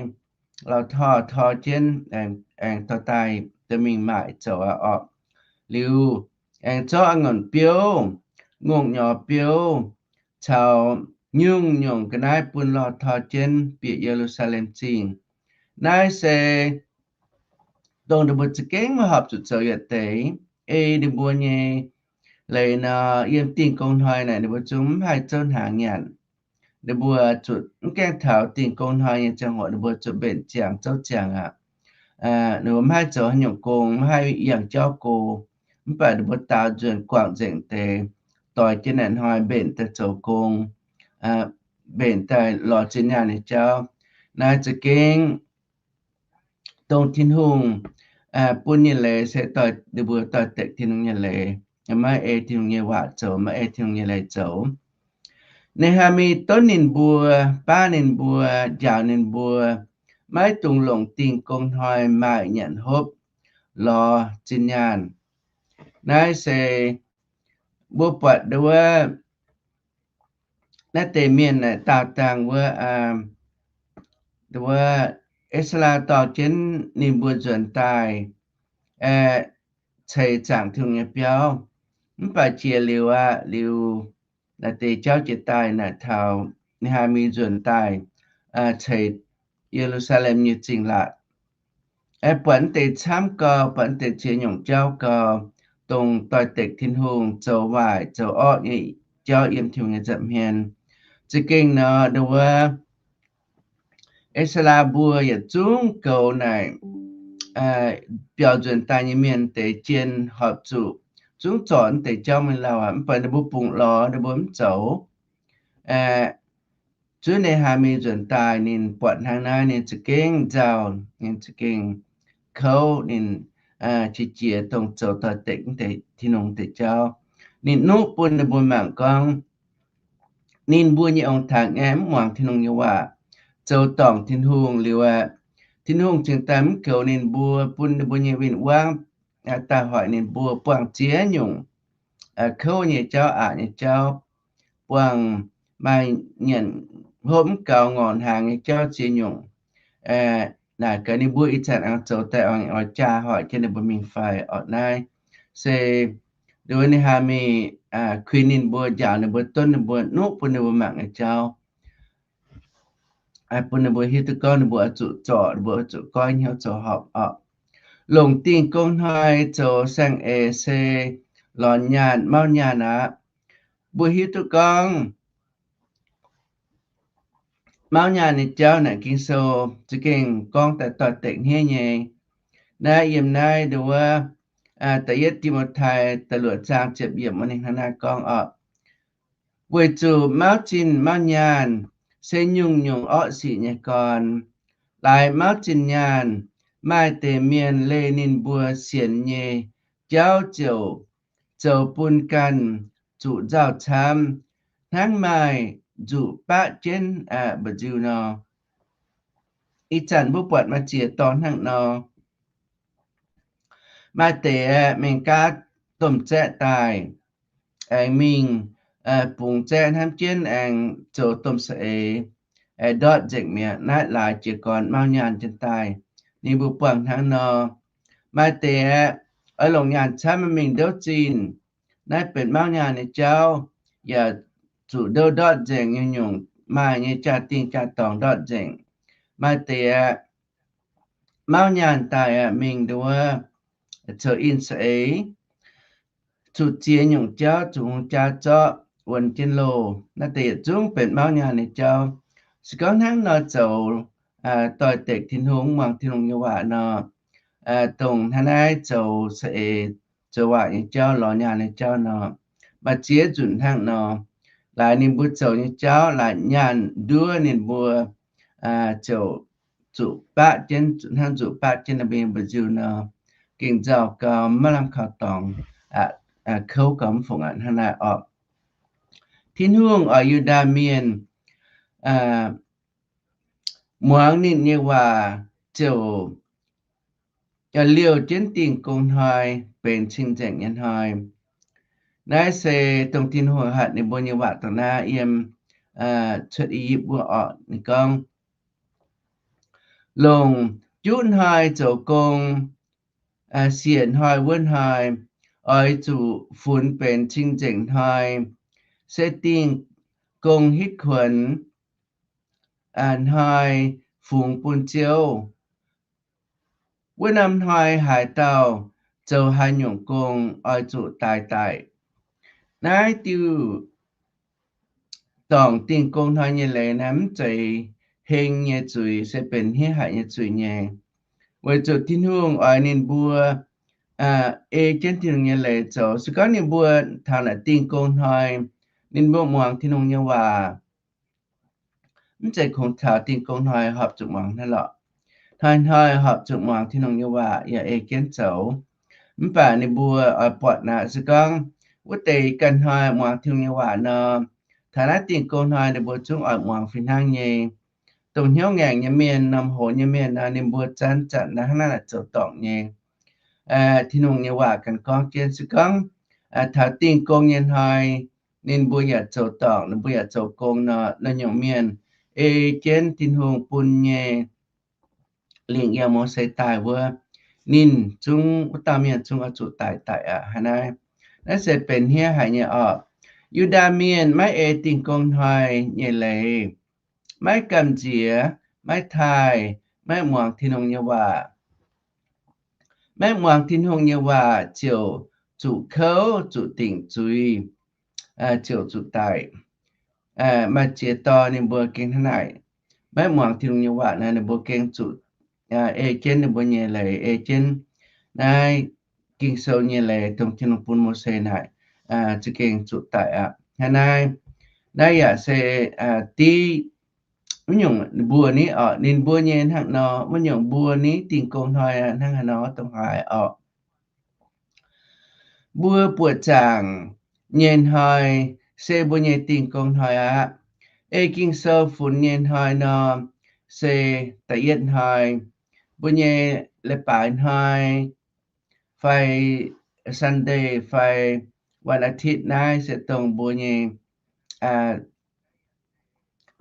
lauh torh tor jienv, aengx dorh daaih dorh mingh maaic zoux orqc. Liuz aengx zorqv a'ngunc biouv, ngongh nyorx biouv caux nyungc-nyungc ga'naaiv bun lorh tor jienv bieqc Ye^lu^saa^lem Zingh. Naaiv se dongh ninh mbuo za'gengh maiv horpc zuqc zoux yietc deix. Ei ninh mbuo nyei leiz nor, yiem dingh gong hnoi naaic ninh mbuo zungv mv haih zouv hnaangx nyanc. Ninh mbuo zuqc mv gaengh taux dingh gong hnoi nyei ziangh hoc ninh mbuo zuqc mbenc ziangx zouv ziangx aqv. Ninh mbuo mv haih zoux haaix nyungc gong, mv haih yangh jauv go. Mv baac ninh mbuo daaux nzuonx guangc nzengc deix, doix jienv naaic hnoi mbenc daaih zoux gong, mbenc daaih lorz zinh nyaanh nyei jauv. Naaiv za'gengh dongh Tin-Hungh bun nyei leiz se doix, ninh mbuo doix-dekc Tin-Hungh nyei leiz, maiv ei Tin-Hungh nyei waac zoux, maiv ei Tin-Hungh nyei leiz zoux. Ne^haa^mi donv ninh mbuo, baav ninh mbuo, njaaux ninh mbuo, maiv dungx longc dingh gong hnoi maaih nyanc hopv lorz zinh nyaanh. Naaiv se mbuo buatc ndon wuov, naaiv deix mienh naaic daauh dangh wuov, ndon wuov, E^saa^laa dorh jienv ninh mbuo nzuonx daaih, ceix zaangc Tin-Hungh nyei biauv. Mv baac jiex liuz aqv, liuz naaiv deix jauv jiex daaih naaic taux Ne^haa^mi nzuonx daaih ceix Ye^lu^saa^lem nyei zingh laatc. Buatc naaiv deix camv gau, buatc naaiv deix ziex nyungc jauv gau, dongh doix-dekc Tin-Hungh, zoux waaic zoux orqv nyei jauv yiem Tin-Hungh nyei nza'hmien. Za'gengh nor, ndon wuov, E^saa^laa mbuo yietc zungv goux naaic biaux nzuonx daaih nyei mienh deix jien horpc zuqc zungv zorc naaiv deix jauv mingh lauh aqv. Mv baac ninh mbuo bungx lorz, ninh mbuo mv zoux. Zuov Ne^haa^mi nzuonx daaih, ninh buatc hnangv naaiv, ninh za'gengh nzauh, ninh za'gengh kouv, ninh qiex jiez dongh zoux doix-dekc Tin-Hungh deix jauv. Ninh nuqv bun ninh mbuo mangc gorngv, ninh mbuo nyei ong-taaix aengx mv muangx Tin-Hungh nyei waac, zoux dorngc Tin-Hungh liuz aqv, Tin-Hungh cingx daaih mv goux ninh mbuo, bun ninh mbuo nyei win-wangv daaih hoic ninh mbuo buangh ziex nyungc kouv nyei jauv, aqc nyei jauv, buangh maaih nyanc hopv mv gaux ngorc hnaangx nyei jauv ziex nyungc. Naaic gaax ninh mbuo ih zanc aengx zoux daaih oix jaa hoic jienv ninh mbuo mingh fai orqc? Naaiv se ndon wuov Ne^haa^mi kuinx ninh mbuo, njaaux ninh mbuo, donv ninh mbuo, nuqv bun ninh mbuo mangc nyei jauv, bun ninh mbuo hiuv duqv gorngv ninh mbuo oix zuqc zorc, ninh mbuo oix zuqc goiv hnyouv zoux horpc orqc. Longc dingh gong hnoi zoux saeng-eix se lorz nyaanh, mauv nyaanh aqv. Mbuo hiuv duqv gorngv mauv nyaanh nyei jauv naaic Ging-Sou za'gengh gorngv daaih doix-dekc hniev nyei. Naaiv yiem naaiv ndon wuov, da'yietv Ti^mo^tai da'luoqc zaang ziepc yiemc wuov ninh hnangv naaiv gorngv orqc. Weic zuqc mauv zinh mauv nyaanh se nyungc-nyungc orqv sic nyei gorn. Laaix mauv zinh nyaanh, maaih deix mienh leih ninh mbuo sienx nyei jauv ziouc zoux bun ganh zuqc nzauh camv, hnangv maaih nzuqc baqv jienv mba'nziu nor. Ih zanc mbuo buatc maaih ziex dorngx hnangv nor. Maaih deix aeqv, mingh gaav domh zaeqv daaih, aengx mingh bungx zaeqv hnamv jienv aengx zoux domh saeng-eix, aengx ndortv nzengc mi'aqv. Naaiv laaix jiez gorn mauv nyaanh jienv daaih. Ninh mbuo buangh hnangv nor. Maaih deix aeqv, oix longc nyaanh camv mingh ndouv zinh. Naaiv benx mauv nyaanh nyei jauv, yaac zuqc ndouv ndortv nzengc nyungc-nyungc, maaih nyei jaa-dingh jaa-dorngx ndortv nzengc. Maaih deix aeqv, mauv nyaanh daaih aeqv, mingh ndon wuov zoux in saeng-eix, zuqc ziex nyungc jauv, zuqc hungh jaa zorqv wuonx jienv loh. Naaiv deix yietc zungv benx mauv nyaanh nyei jauv. Se gorngv hnangv nor zoux doix-dekc Tin-Hungh, muangx Tin-Hungh nyei waac nor, dongh hnangv naaiv zoux saeng-eix, zoux waac nyei jauv, lorz nyaanh nyei jauv nor, maaih ziex nzunc hnangv nor, laaix ninh mbuo zoux nyei jauv, laaix nyaanh nduov ninh mbuo ziouc zuqc baqv jienv, hnangv zuqc baqv jienv ninh mbuo nyei mba'nziu nor, gengh nzauh gau, maiv lamh kaux dorngx, kouv gau mv fungc aqv. Hnangv naaiv orqc, Tin-Hungh oix Yu^ndaa Mienh muangx ninh nyei waac ziouc liouh jienv Dingh Gong Hnoi benx cing-nzengc nyei hnoi. Naaiv se dongh Tin-Hungh hatc ninh mbuo nyei waac dongh naaiv yiem Cuotv I^yipv wuov orqc. Ninh gorngv, longc juqv hnoi zoux gong, siec hnoi wuov hnoi, oix zuqc funx benx cing-nzengc hnoi, se Dingh Gong Hitv Kuonx hnoi fungx bun Ziouv. Wuov norm hnoi haaix dauh zoux haaix nyungc gong oix zuqc daix daic. Naaiv diuh dorngc Dingh Gong Hnoi nyei leiz naaiv mv zeiz heng nyei zuiz, se benx hniev haic nyei zuiz nyei. Weic zuqc Tin-Hungh oix ninh mbuo ei jienv Tin-Hungh nyei leiz zoux. Se gorngv ninh mbuo taux naaic Dingh Gong Hnoi, ninh mbuo muangx Tin-Hungh nyei waac, mv zeiz kungx taux Dingh Gong Hnoi horpc zuqc muangx hnangv lorqc. Hnoi-hnoi horpc zuqc muangx Tin-Hungh nyei waac yaac ei jienv zoux. Mv baac ninh mbuo oix buatc naaic, se gorngv wuov deix ganh hnoi muangx Tin-Hungh nyei waac nor, taux naaiv Dingh Gong Hnoi ninh mbuo zungv oix muangx fih hnangv nyei. Dongh hnyouv ngaengc nyei mienh, norm hoz nyei mienh nor, ninh mbuo zanc-zanc naaiv hnangv naaic zoux dorngc nyei. Tin-Hungh nyei waac ganh gorngv jienv, se gorngv taux Dingh Gong nyei hnoi, ninh mbuo yaac zoux dorngc, ninh mbuo yaac zoux gong nor, naaiv nyungc mienh ei jienv Tin-Hungh bun nyei lingc yiem Mose daaih wuov, ninh zungv, wuov dauh mienh zungv oix zuqc daix daic aqv. Hnangv naaiv, naaiv se benx hniev haic nyei orqc. Yu^ndaa Mienh maiv ei Dingh Gong Hnoi nyei leiz, maiv gamh nziex, maiv taaih, maiv muangx Tin-Hungh nyei waac. Maiv muangx Tin-Hungh nyei waac ziouc zuqc kouv, zuqc dingc zuiz, ziouc zuqc daic. Maaih ziex dorh ninh mbuo gengh hnangv naaic, maiv muangx Tin-Hungh nyei waac nor, ninh mbuo gengh zuqc ei jienv ninh mbuo nyei leiz, ei jienv naaiv Ging-Sou nyei leiz, dongh Tin-Hungh bun Mose naaic, za'gengh zuqc daic aqv. Hnangv naaiv, naaiv yaac se div wuov nyungc mbuo ni orqc, ninh mbuo nyei hnangv nor, wuov nyungc mbuo ni Dingh Gong Hnoi hnangv haaix nor dongh haaix orqc. Mbuo buoqc zaangc nyei hnoi se mbuo nyei Dingh Gong Hnoi aqv. Ei Ging-Sou funx nyei hnoi nor, se da'yietv hnoi, mbuo nyei leiz-baaix hnoi, fai Sunday fai วันอาทิตย์ naaiv se dongh mbuo nyei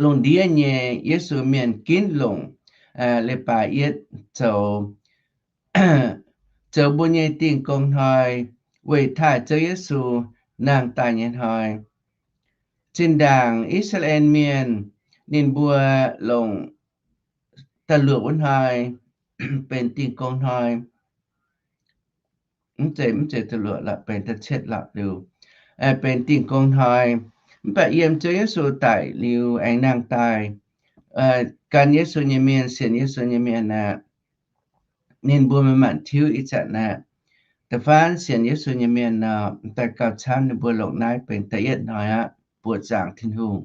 lungh ndiev nyei Yesu Mienh ginv longc leiz-baaix yietv zoux, zoux mbuo nyei Dingh Gong Hnoi, weic taaih Ziouv Yesu nangh daaih nyei hnoi. Zinh ndaangc I^saa^laa^en Mienh ninh mbuo longc da'luoqc wuov hnoi benx Dingh Gong Hnoi. Mv zeiz, mv zeiz da'luoqc lorqc, benx da'cietv lorqc liuz, benx Dingh Gong Hnoi. Mv baac yiem Ziouv Yesu daic liuz aengx nangh daaih, gan Yesu nyei mienh, sienx Yesu nyei mienh aqv, ninh mbuo maiv maanc tiuv ih zanc aqv. Da'faanh sienx Yesu nyei mienh nor, daaih gauh camv ninh mbuo longc naaiv benx da'yietv hnoi aqv, buoqc zaangc Tin-Hungh.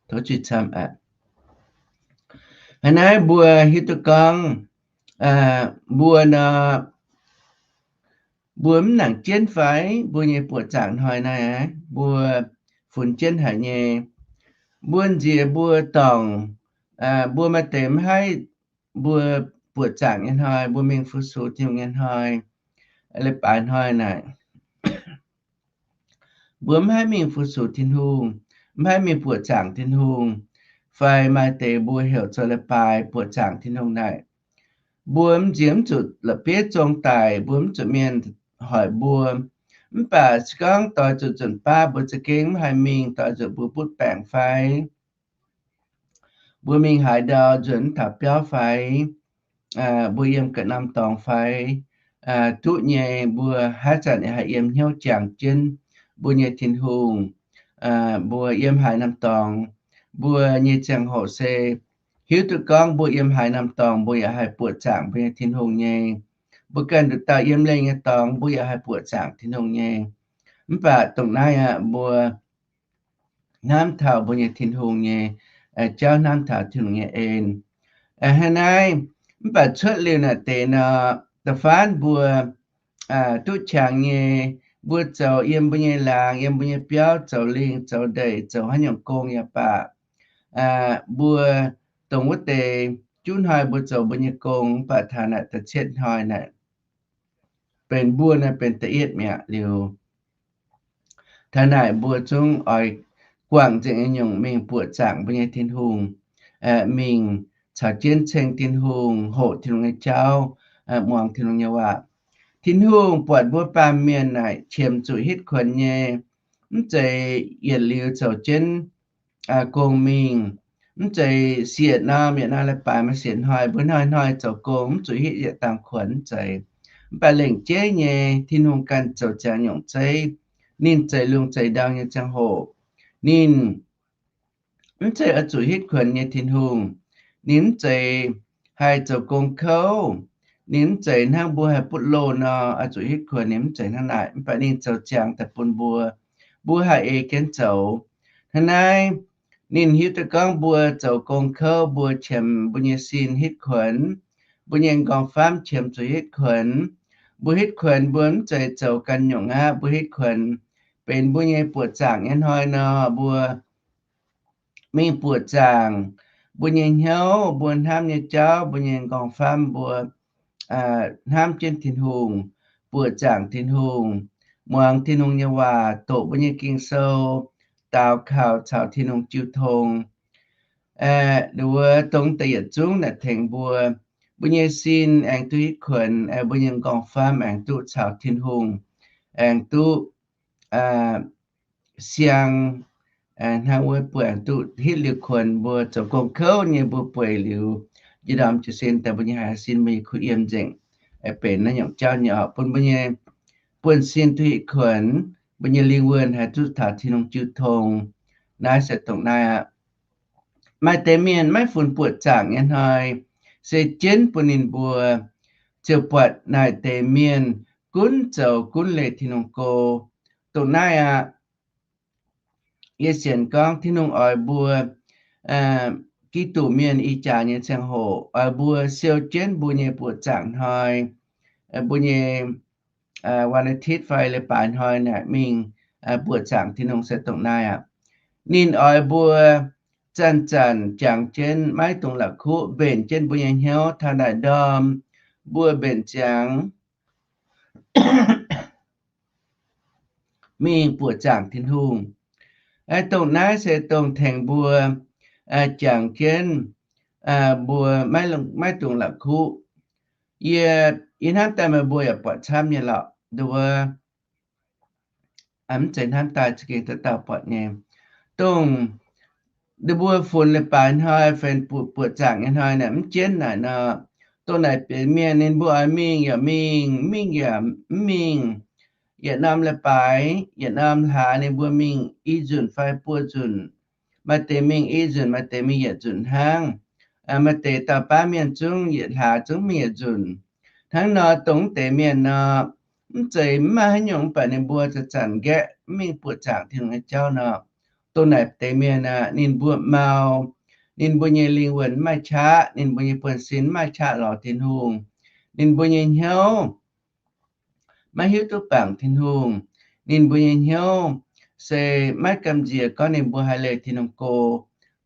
Tov zuiz camv aqv. Hnangv naaiv mbuo hiuv duqv gorngv, mbuo nor, mbuo mv nangc jienv fai? Mbuo nyei buoqc zaangc hnoi naaiv, mbuo funx jienv haic nyei. Mbuo nziex mbuo dorngc, mbuo maaih deix mv haih, mbuo buoqc zaangc nyei hnoi, mbuo mingh fu-sux Tin-Hungh nyei hnoi, leiz-baaix hnoi naaic, mbuo mv haih mingh fu-sux Tin-Hungh, mv haih mingh buoqc zaangc Tin-Hungh. fai maaih deix mbuo heuc zoux leiz-baaix buoqc zaangc Tin-Hungh naaic. Mbuo m'nziex mv zuqc la'bieiv zong daic, mbuo mv zuqc mienh hoic mbuo. Mv baac se gorngv doix zuqc nzunc baav mbuo za'gengh mv haih mingh, doix zuqc mbuo butv baengc fai mbuo mingh haaix ndau nzuonx mv taux biauv fai mbuo yiem ga'naaiv norm dorngx fai duqv nyei, mbuo haaix zanc yaac haih yiem hnyouv jangx jienv mbuo nyei Tin-Hungh. Mbuo yiem haaix norm dorngx, mbuo nyei ziangh hoc se hiuv duqv gorngv mbuo yiem haaix norm dorngx mbuo yaac haih buoqc zaangc mbuo nyei Tin-Hungh nyei. Mbuo ganh nduqc dauh yiem lengh nyei dorngx mbuo yaac haih buoqc zaangc Tin-Hungh nyei. Mv baac dongh naaiv aqv, mbuo hnamv taux mbuo nyei Tin-Hungh nyei jauv, hnamv taux Tin-Hungh nyei en. Hnangv naaiv, mv baac cuotv liuz naaic deix nor, da'faanh mbuo duqv qangx nyei, mbuo zoux yiem mbuo nyei laangz, yiem mbuo nyei biauv, zoux lingh, zoux ndeic, zoux haaix nyungc gong yaac baac, mbuo dongh wuov deix juv hnoi mbuo zoux mbuo nyei gong, mv baac taux naaic da'cietv hnoi naaic benx mbuo naaiv benx da'yietv mi'aqv liuz. Taux naaic mbuo zungv oix guangc nzengc nyei nyungc mingh buoqc zaangc mbuo nyei Tin-Hungh, mingh caux jienv ceng Tin-Hungh, hoqc Tin-Hungh nyei jauv, muangx Tin-Hungh nyei waac. Tin-Hungh buatc mbuo baamh mienh naaic qiemx zuqc hitv kuonx nyei, mv zeiz yietc liuz zoux jienv gong mingh. Mv zeiz siec norm yietc norm leiz-baaix maaih siec hnoi, mbuo hnoi-hnoi zoux gong mv zuqc hitv yietc dangh kuonx, mv zeiz. Mv baac lengc jeiv nyei Tin-Hungh ganh zoux ziangx nyungc zeiv. Ninh zeix lungh zeix ndau nyei ziangh hoc, ninh mv zeiz oix zuqc hitv kuonx nyei Tin-Hungh. Ninh mv zeiz haih zoux gong kouv. Ninh mv zeiz hnangv mbuo haih butv loh nor oix zuqc hitv kuonx. Ninh mv zeiz hnangv naaic, mv baac ninh zoux ziangx daaih bun mbuo, mbuo haih ei jienv zoux. Hnangv naaiv, ninh hiuv duqv gorngv mbuo zoux gong kouv, mbuo qiemx mbuo nyei sin hitv kuonx, mbuo nyei m'nqorngv-famv qiemx zuqc hitv kuonx. Mbuo hitv kuonx mbuo mv zeiz zoux ganh nyungc aqv. Mbuo hitv kuonx benx mbuo nyei buoqc zaangc nyei hnoi nor, mbuo mingh buoqc zaangc mbuo nyei hnyouv, mbuo hnamv nyei jauv, mbuo nyei m'nqorngv-famv, mbuo hnamv jienv Tin-Hungh, buoqc zaangc Tin-Hungh, muangx Tin-Hungh nyei waac, doqc mbuo nyei Ging-Sou, daux kaux caux Tin-Hungh jiu tong. Wuov dongh deix yietc zungv naaic tengx mbuo, mbuo nyei sin aengx duqv hitv kuonx, mbuo nyei m'nqorngv-famv aengx duqv caux Tin-Hungh aengx duqv siang. Hnangv wuov mbuo aengx duqv hitv liuz kuonx, mbuo zoux gong kouv nyei mbuo bueix liuz, njie ndorm jiez sin daaih mbuo nyei haiz sin mbuo nyei kuh yiem nzengc. Benx naaiv nyungc jauv nyei oc, bun mbuo nyei buonv-sin duqv hitv kuonx, mbuo nyei lingh wuonh haih duqv taux Tin-Hungh jiu tong. Naaiv se dongh naaiv aqv. Maaih deix mienh maiv funx buoqc zaangc nyei hnoi, se jienv bun ninh mbuo ziouc buatc naaic deix mienh gunv zoux gunv leih Tin-Hungh go. Dongh naaiv aqv, yie sienx gorngv Tin-Hungh oix mbuo Giduc mienh ih jaax nyei ziangh hoc oix mbuo siou jienv mbuo nyei buoqc zaangc hnoi, mbuo nyei วันอาทิตย์ fai leiz-baaix hnoi naaic mingh buoqc zaangc Tin-Hungh se dongh naaiv aqv. Ninh oix mbuo zanc-zanc jangx jienv maiv dungx la'kuqv, mbenc jienv mbuo nyei hnyouv taux naaic ndorm mbuo mbenc ziangx mingh buoqc zaangc Tin-Hungh. Dongh naaiv se dongh tengx mbuo jangx jienv mbuo maiv dungx la'kuqv. Yie, yie hnamv daaih meih mbuo yaac buatc camv nyei lorqc. Nduov, mv zeiz hnamv daaih, za'gengh dauh dauh buatc nyei. Dongh ninh mbuo funx leiz-baaix hnoi fai buoqc zaangc nyei hnoi naaic mv jienv naaic nor, dongh naaic deix mienh ninh mbuo oix mingh yaac mingh, mv mingh yaac mv mingh. Yietc norm leiz-baaix, yietc norm hlaax ninh mbuo mingh i nzunc fai buo nzunc. Maaih deix mingh i nzunc, maaih deix mingh yietc nzunc hnangv. Maaih deix dauh baav mienh zungv yietc hlaax zungv mingh yietc nzunc. Hnangv nor, dongh deix mienh nor, mv zeiz mv maaih haaix nyungc, mv baac ninh mbuo zanc-zanc nqaeqv mv mingh buoqc zaangc Tin-Hungh nyei jauv nor, dongh naaic deix mienh aeqv, ninh mbuo mau, ninh mbuo nyei lingh wuonh mv maaih qaqv, ninh mbuo nyei buonv-sin mv maaih qaqv lorz Tin-Hungh, ninh mbuo nyei hnyouv maiv hiuv duqv bangc Tin-Hungh, ninh mbuo nyei hnyouv se maiv gamh nziex gorngv ninh mbuo haih leih Tin-Hungh go.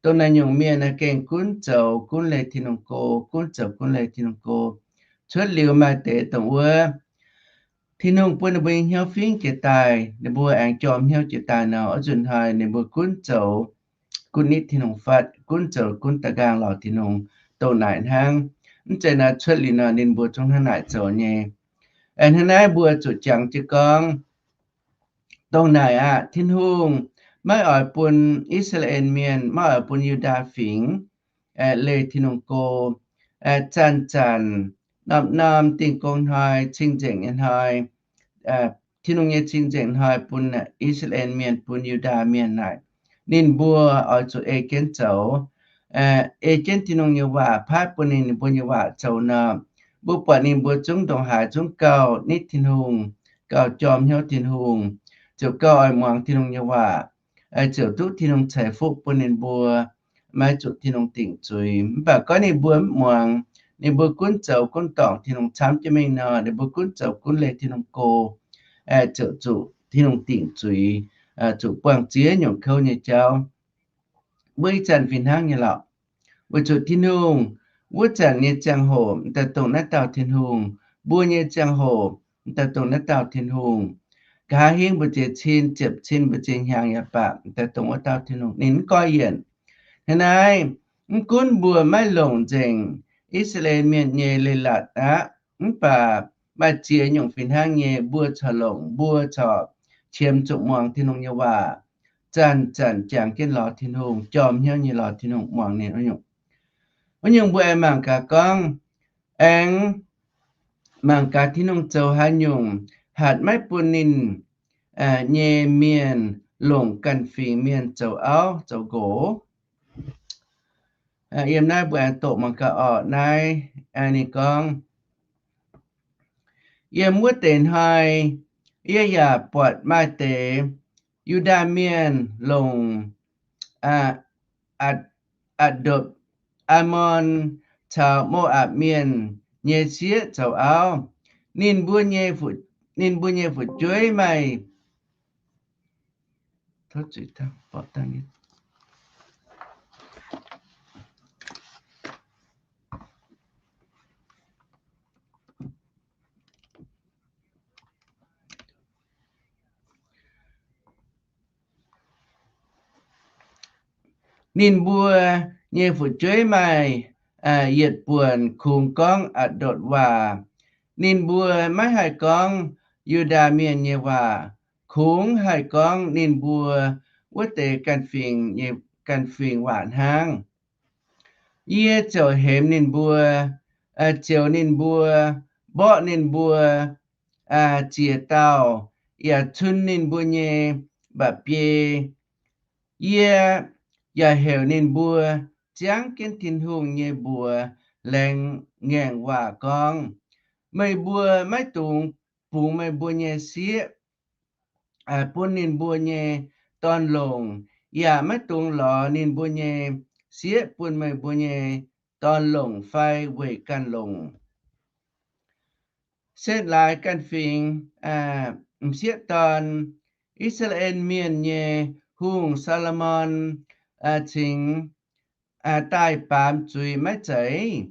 Dongh naaic nyungc mienh aeqv, gengh gunv zoux gunv leih Tin-Hungh go, gunv zoux gunv leih Tin-Hungh go. Cuotv liuz maaih deix dongh wuov, Tin-Hungh bun ninh mbuo nyei hnyouv fingv jiex daaih, ninh mbuo aengx jorm hnyouv jiex daaih nor, oix zuqc hnoi ninh mbuo gunv zoux gunv nitv Tin-Hungh fatv. gunv zoux gunv da'nqaang lorz Tin-Hungh dongh naaic hnangv. Mv zeiz naaiv cuotv liuz nor ninh mbuo zungv hnangv naaic zoux nyei. Hnangv naaiv mbuo zuqc jangx jienv gorngv, dongh naaic aqv, Tin-Hungh maiv oix bun I^saa^laa^en Mienh, maiv oix bun Yu^ndaa Fingx leih Tin-Hungh go. Zanc-zanc, norm-norm dingh gong hnoi, cing-nzengc nyei hnoi, Tin-Hungh nyei cing-nzengc hnoi bun I^saa^laa^en Mienh, bun Yu^ndaa Mienh naaic, ninh mbuo oix zuqc ei jienv zoux, ei jienv Tin-Hungh nyei waac paaiv bun ninh mbuo nyei waac zoux nor, mbuo buatc ninh mbuo zungv ndongc haaix zungv gauh nitv Tin-Hungh, gauh jorm hnyouv Tin-Hungh, ziouc gauh oix muangx Tin-Hungh nyei waac, ziouc duqv Tin-Hungh ceix fuqv bun ninh mbuo, maiv zuqc Tin-Hungh dingc zuiz. Mv baac gorngv ninh mbuo mv muangx, ninh mbuo gunv zoux gunv dorngc Tin-Hungh camv jienv mingh nor, ninh mbuo gunv zoux gunv leih Tin-Hungh go, ziouc zuqc Tin-Hungh dingc zuiz, zuqc buangh ziex nyungc kouv nyei jauv. Mbuo ih zanc fih hnangv nyei lorqc. Weic zuqc Tin-Hungh wuov zanc nyei ziangh hoc daaih dongh naaiv dauh Tin-Hungh, mbuo nyei ziangh hoc daaih dongh naaiv dauh Tin-Hungh. Nqa'haav hingv mbu'ziex cin, ziepc cin, mbu'ziex hnyangx yaac baac daaih dongh wuov dauh Tin-Hungh, ninh mv goiv yienc. Hnangv naaiv, mv gunv mbuo maiv longc nzengc I^saa^laa^en Mienh nyei leiz-latc aqv, mv baac maaih ziex nyungc fih hnangv nyei mbuo corc longc, mbuo corc qiemx zuqc muangx Tin-Hungh nyei waac, zanc-zanc jangx jienv lorz Tin-Hungh, jorm hnyouv nyei lorz Tin-Hungh, muangx ninh wuov nyungc. Wuov nyungc mbuo aengx mangc gaax gorngv, aengx mangc gaax Tin-Hungh zoux haaix nyungc hatc maiv bun ninh nyei mienh longc ganh fingx mienh zoux auv zoux nqox. Yiem naaiv mbuo aengx doqc mangc gaax orqc. Naaiv ninh gorngv, yiem wuov deix hnoi yie yaac buatc maaih deix Yu^ndaa Mienh longc Aa^ndopc, Aamon caux Mo^apc Mienh nyei sieqv zoux auv. Ninh mbuo nyei, ninh mbuo nyei fu'jueiv maaih Ninh mbuo nyei fu'jueiv maaih yietc buonc kungx gorngv Aa^ndopc waac. Ninh mbuo maiv haih gorngv Yu^ndaa Mienh nyei waac. Kungx haih gorngv ninh mbuo wuov deix ganh fingx nyei, ganh fingx waac hnangv. Yie ziouc hemx ninh mbuo, zioux ninh mbuo, mborqv ninh mbuo ziex dauh, yaac cun ninh mbuo nyei mba'biei. Yie yaac heuc ninh mbuo ziangv jienv Tin-Hungh nyei mbuox laengz ngaengc waac gorngv, meih mbuo maiv dungx bungx meih mbuo nyei sieqv bun ninh mbuo nyei dorn longc, yaac maiv dungx lorz ninh mbuo nyei sieqv bun meih mbuo nyei dorn longc fai weic ganh longc. Setv laaix ganh fingx m'sieqv dorn. I^saa^laa^en Mienh nyei hungh, Saa^lo^morn, cingx daaih baamz zuiz maiv zeiz?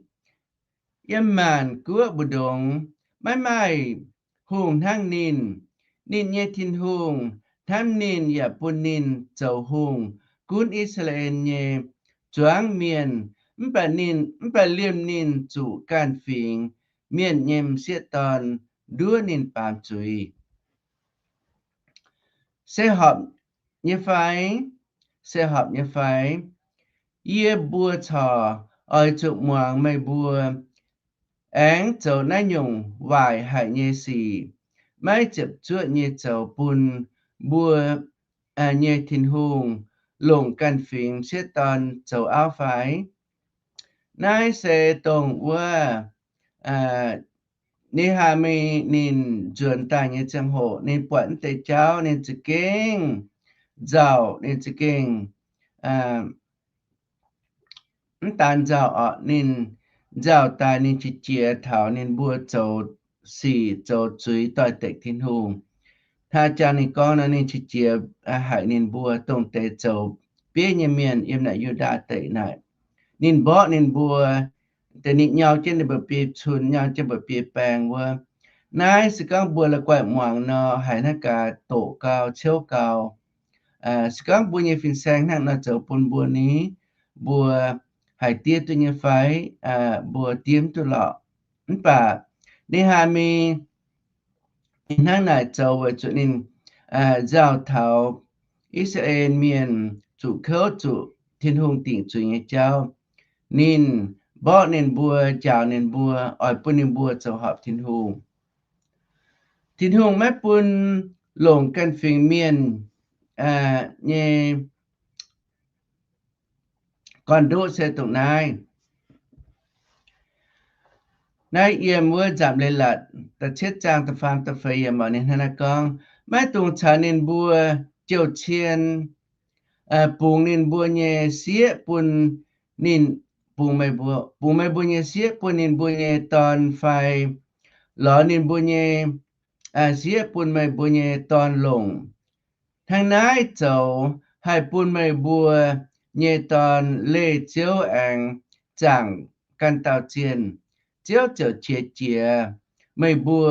Yiem maanc guoqv mbu'ndongx maiv maaih hungh hnangv ninh. Ninh nyei Tin-Hungh hnamv ninh yaac bun ninh zoux hungh gunv I^saa^laa^en nyei zuangx mienh, mv baac ninh, mv baac liemh ninh zuqc ganh fingx mienh nyei m'sieqv dorn nduov ninh baamz zuiz. Se horpc nyei fai? Se horpc nyei fai? Yie mbuo corc oix zuqc muangx meih mbuo aengx zoux naaiv nyungc waaic haic nyei sic, maiv ziepc zuoqv nyei zoux bun mbuo nyei Tin-Hungh longc ganh fingx m'sieqv dorn zoux auv fai? Naaiv se dongh wuov Ne^haa^mi ninh nzuonx daaih nyei ziangh hoc, ninh buatc naaiv deix jauv, ninh za'gengh nzauh, ninh za'gengh mv daan nzauh orqc, ninh nzauh daaih ninh qiex jiez taux ninh mbuo zoux sic zoux zuiz doix-dekc Tin-Hungh. Hnangv jangx ninh gorngv nor, ninh qiex jiez haic ninh mbuo dongh deix zoux bieiv nyei mienh yiem naaic Yu^ndaa Deic naaic. Ninh mborqv ninh mbuo, deix ninh nyau jienv ninh mbuo biei cun, nyau jienv mbuo biei baeng wuov. Naaiv se gorngv mbuo la'guaih muangx nor, haiz hnangv gaax doqc gau, ciouv gau. Se gorngv mbuo nyei fin-saeng hnangv nor zoux bun mbuo ni, mbuo haih diev duqv nyei fai? Mbuo diev mv duqv lorqc. Mv baac Ne^haa^mi ninh hnangv naaic zoux weic zuqc ninh nzauh taux I^saa^laa^en Mienh zuqc kouv zuqc Tin-Hungh dingc zuiz nyei jauv. Ninh mborqv ninh mbuo, njaaux ninh mbuo, oix bun ninh mbuo zoux horpc Tin-Hungh. Tin-Hungh maiv bun longc ganh fingx mienh nyei gorn-ndoqv se dongh naaiv. Naaiv yiem wuov Nzamc Leiz-Latc da'cietv zaang da'faam da'feix yiem oc, ninh hnangv naaiv gorngv, maiv dungx caux ninh mbuo jouh cien bungx ninh mbuo nyei sieqv bun ninh, bungx meih mbuo, bungx meih mbuo nyei sieqv bun ninh mbuo nyei dorn fai lorz ninh mbuo nyei sieqv bun meih mbuo nyei dorn longc. Hnangv naaiv zoux haih bun meih mbuo nyei dorn leih Ziouv aengx zaangc ganh dauh zienh. Ziouv ziouc qiex jiez meih mbuo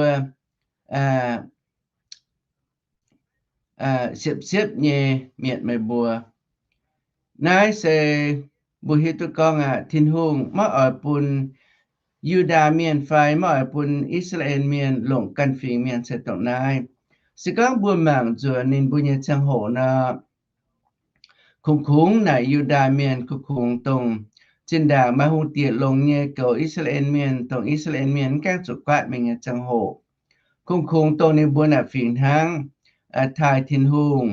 siepv-siepv nyei mietc meih mbuo. Naaiv se mbuo hiuv duqv gorngv aqv, Tin-Hungh maiv oix bun Yu^ndaa Mienh fai maiv oix bun I^saa^laa^en Mienh longc ganh fingx mienh se dongh naaiv. Se gorngv mbuo mangc nzuonx ninh mbuo nyei ziangh hoc nor, kungx-kungx naaic Yu^ndaa Mienh, kungx-kungx dongh zinh ndaangc maaih hungh diex longx nyei goux I^saa^laa^en Mienh, dongh I^saa^laa^en Mienh mv gaengh zuqc guaatv mingh nyei ziangh hoc, kungx-kungx dongh ninh mbuo naaic fingx hnangv taaih Tin-Hungh,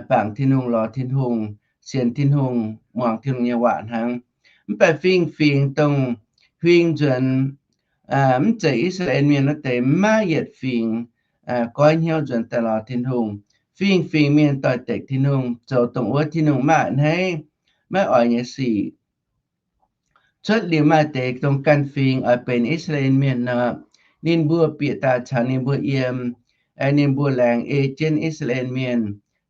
bangc Tin-Hungh, lorz Tin-Hungh, sienx Tin-Hungh, muangx Tin-Hungh nyei waac hnangv. Mv baac fingx-fingx dongh huing nzuonx mv zeiz I^saa^laa^en Mienh wuov deix maiv yietc fingx goiv hnyouv nzuonx daaih lorz Tin-Hungh. Fingx-fingx mienh doix-dekc Tin-Hungh, zoux dongh wuov Tin-Hungh maiv a'hneiv, maiv oix nyei sic. Cuotv liuz maaih deix dongh ganh fingx oix benx I^saa^laa^en Mienh nor, ninh mbuo bieqc daaih caux ninh mbuo yiem, aengx ninh mbuo laengz ei jienv I^saa^laa^en Mienh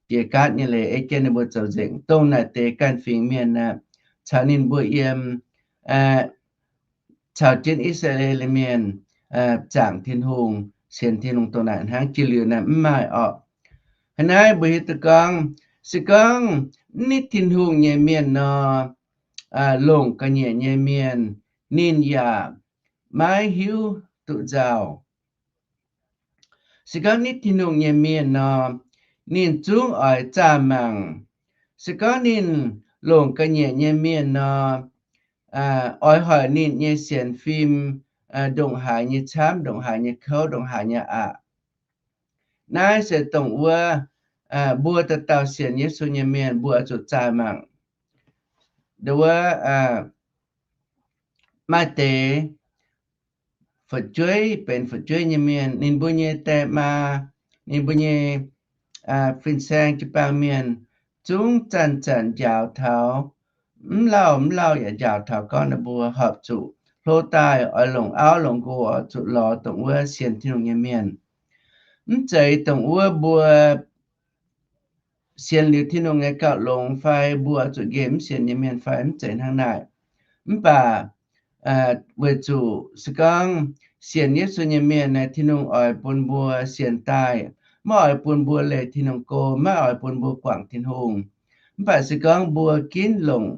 jiex gaatv nyei leiz, ei jienv ninh mbuo zoux nzengc. Dongh naaic deix ganh fingx mienh aeqv, caux ninh mbuo yiem, caux jienv I^saa^laa^en Mienh zaangc Tin-Hungh, sienx Tin-Hungh dongh naaic hnangv. Jiex liuz naaic mv maaih orqc. Hnangv naaiv mbuo hiuv duqv gorngv, se gorngv mv nitv Tin-Hungh nyei mienh nor, longc ga'nyiec nyei mienh, ninh yaac maiv hiuv duqv nzauh. Se gorngv nitv Tin-Hungh nyei mienh nor, ninh zungv oix zaah mangc. Se gorngv ninh longc ga'nyiec nyei mienh nor, oix hoic ninh nyei sienx fim ndongc haaix nyei camv, ndongc haaix nyei kouv, ndongc haaix nyei aqc. Naaiv se dongh wuov mbuo dauh dauh sienx Yesu nyei mienh mbuo oix zuqc zaah mangc. Ndo wuov maaih deix fu'jueiv benx fu'jueiv nyei mienh, ninh mbuo nyei die maa, ninh mbuo nyei fin-saeng jiu-baang mienh zungv zanc-zanc njaaux taux, mv lauh mv lauh yaac njaaux taux gorngv ninh mbuo horpc zuqc hlo daaih oix longc auv longc nqox, oix zuqc lorz dongh wuov sienx Tin-Hungh nyei mienh. Mv zeiz dongh wuov mbuo sienx liuz Tin-Hungh nyei gauh longx fai mbuo oix zuqc nqemh mv sienx nyei mienh fai, mv zeiz hnangv naaic. Mv baac weic zuqc se gorngv sienx Yesu nyei mienh naaic, Tin-Hungh oix bun mbuo sienx daaih, maiv oix bun mbuo leih Tin-Hungh go, maiv oix bun mbuo guangc Tin-Hungh. Mv baac se gorngv mbuo ginv longc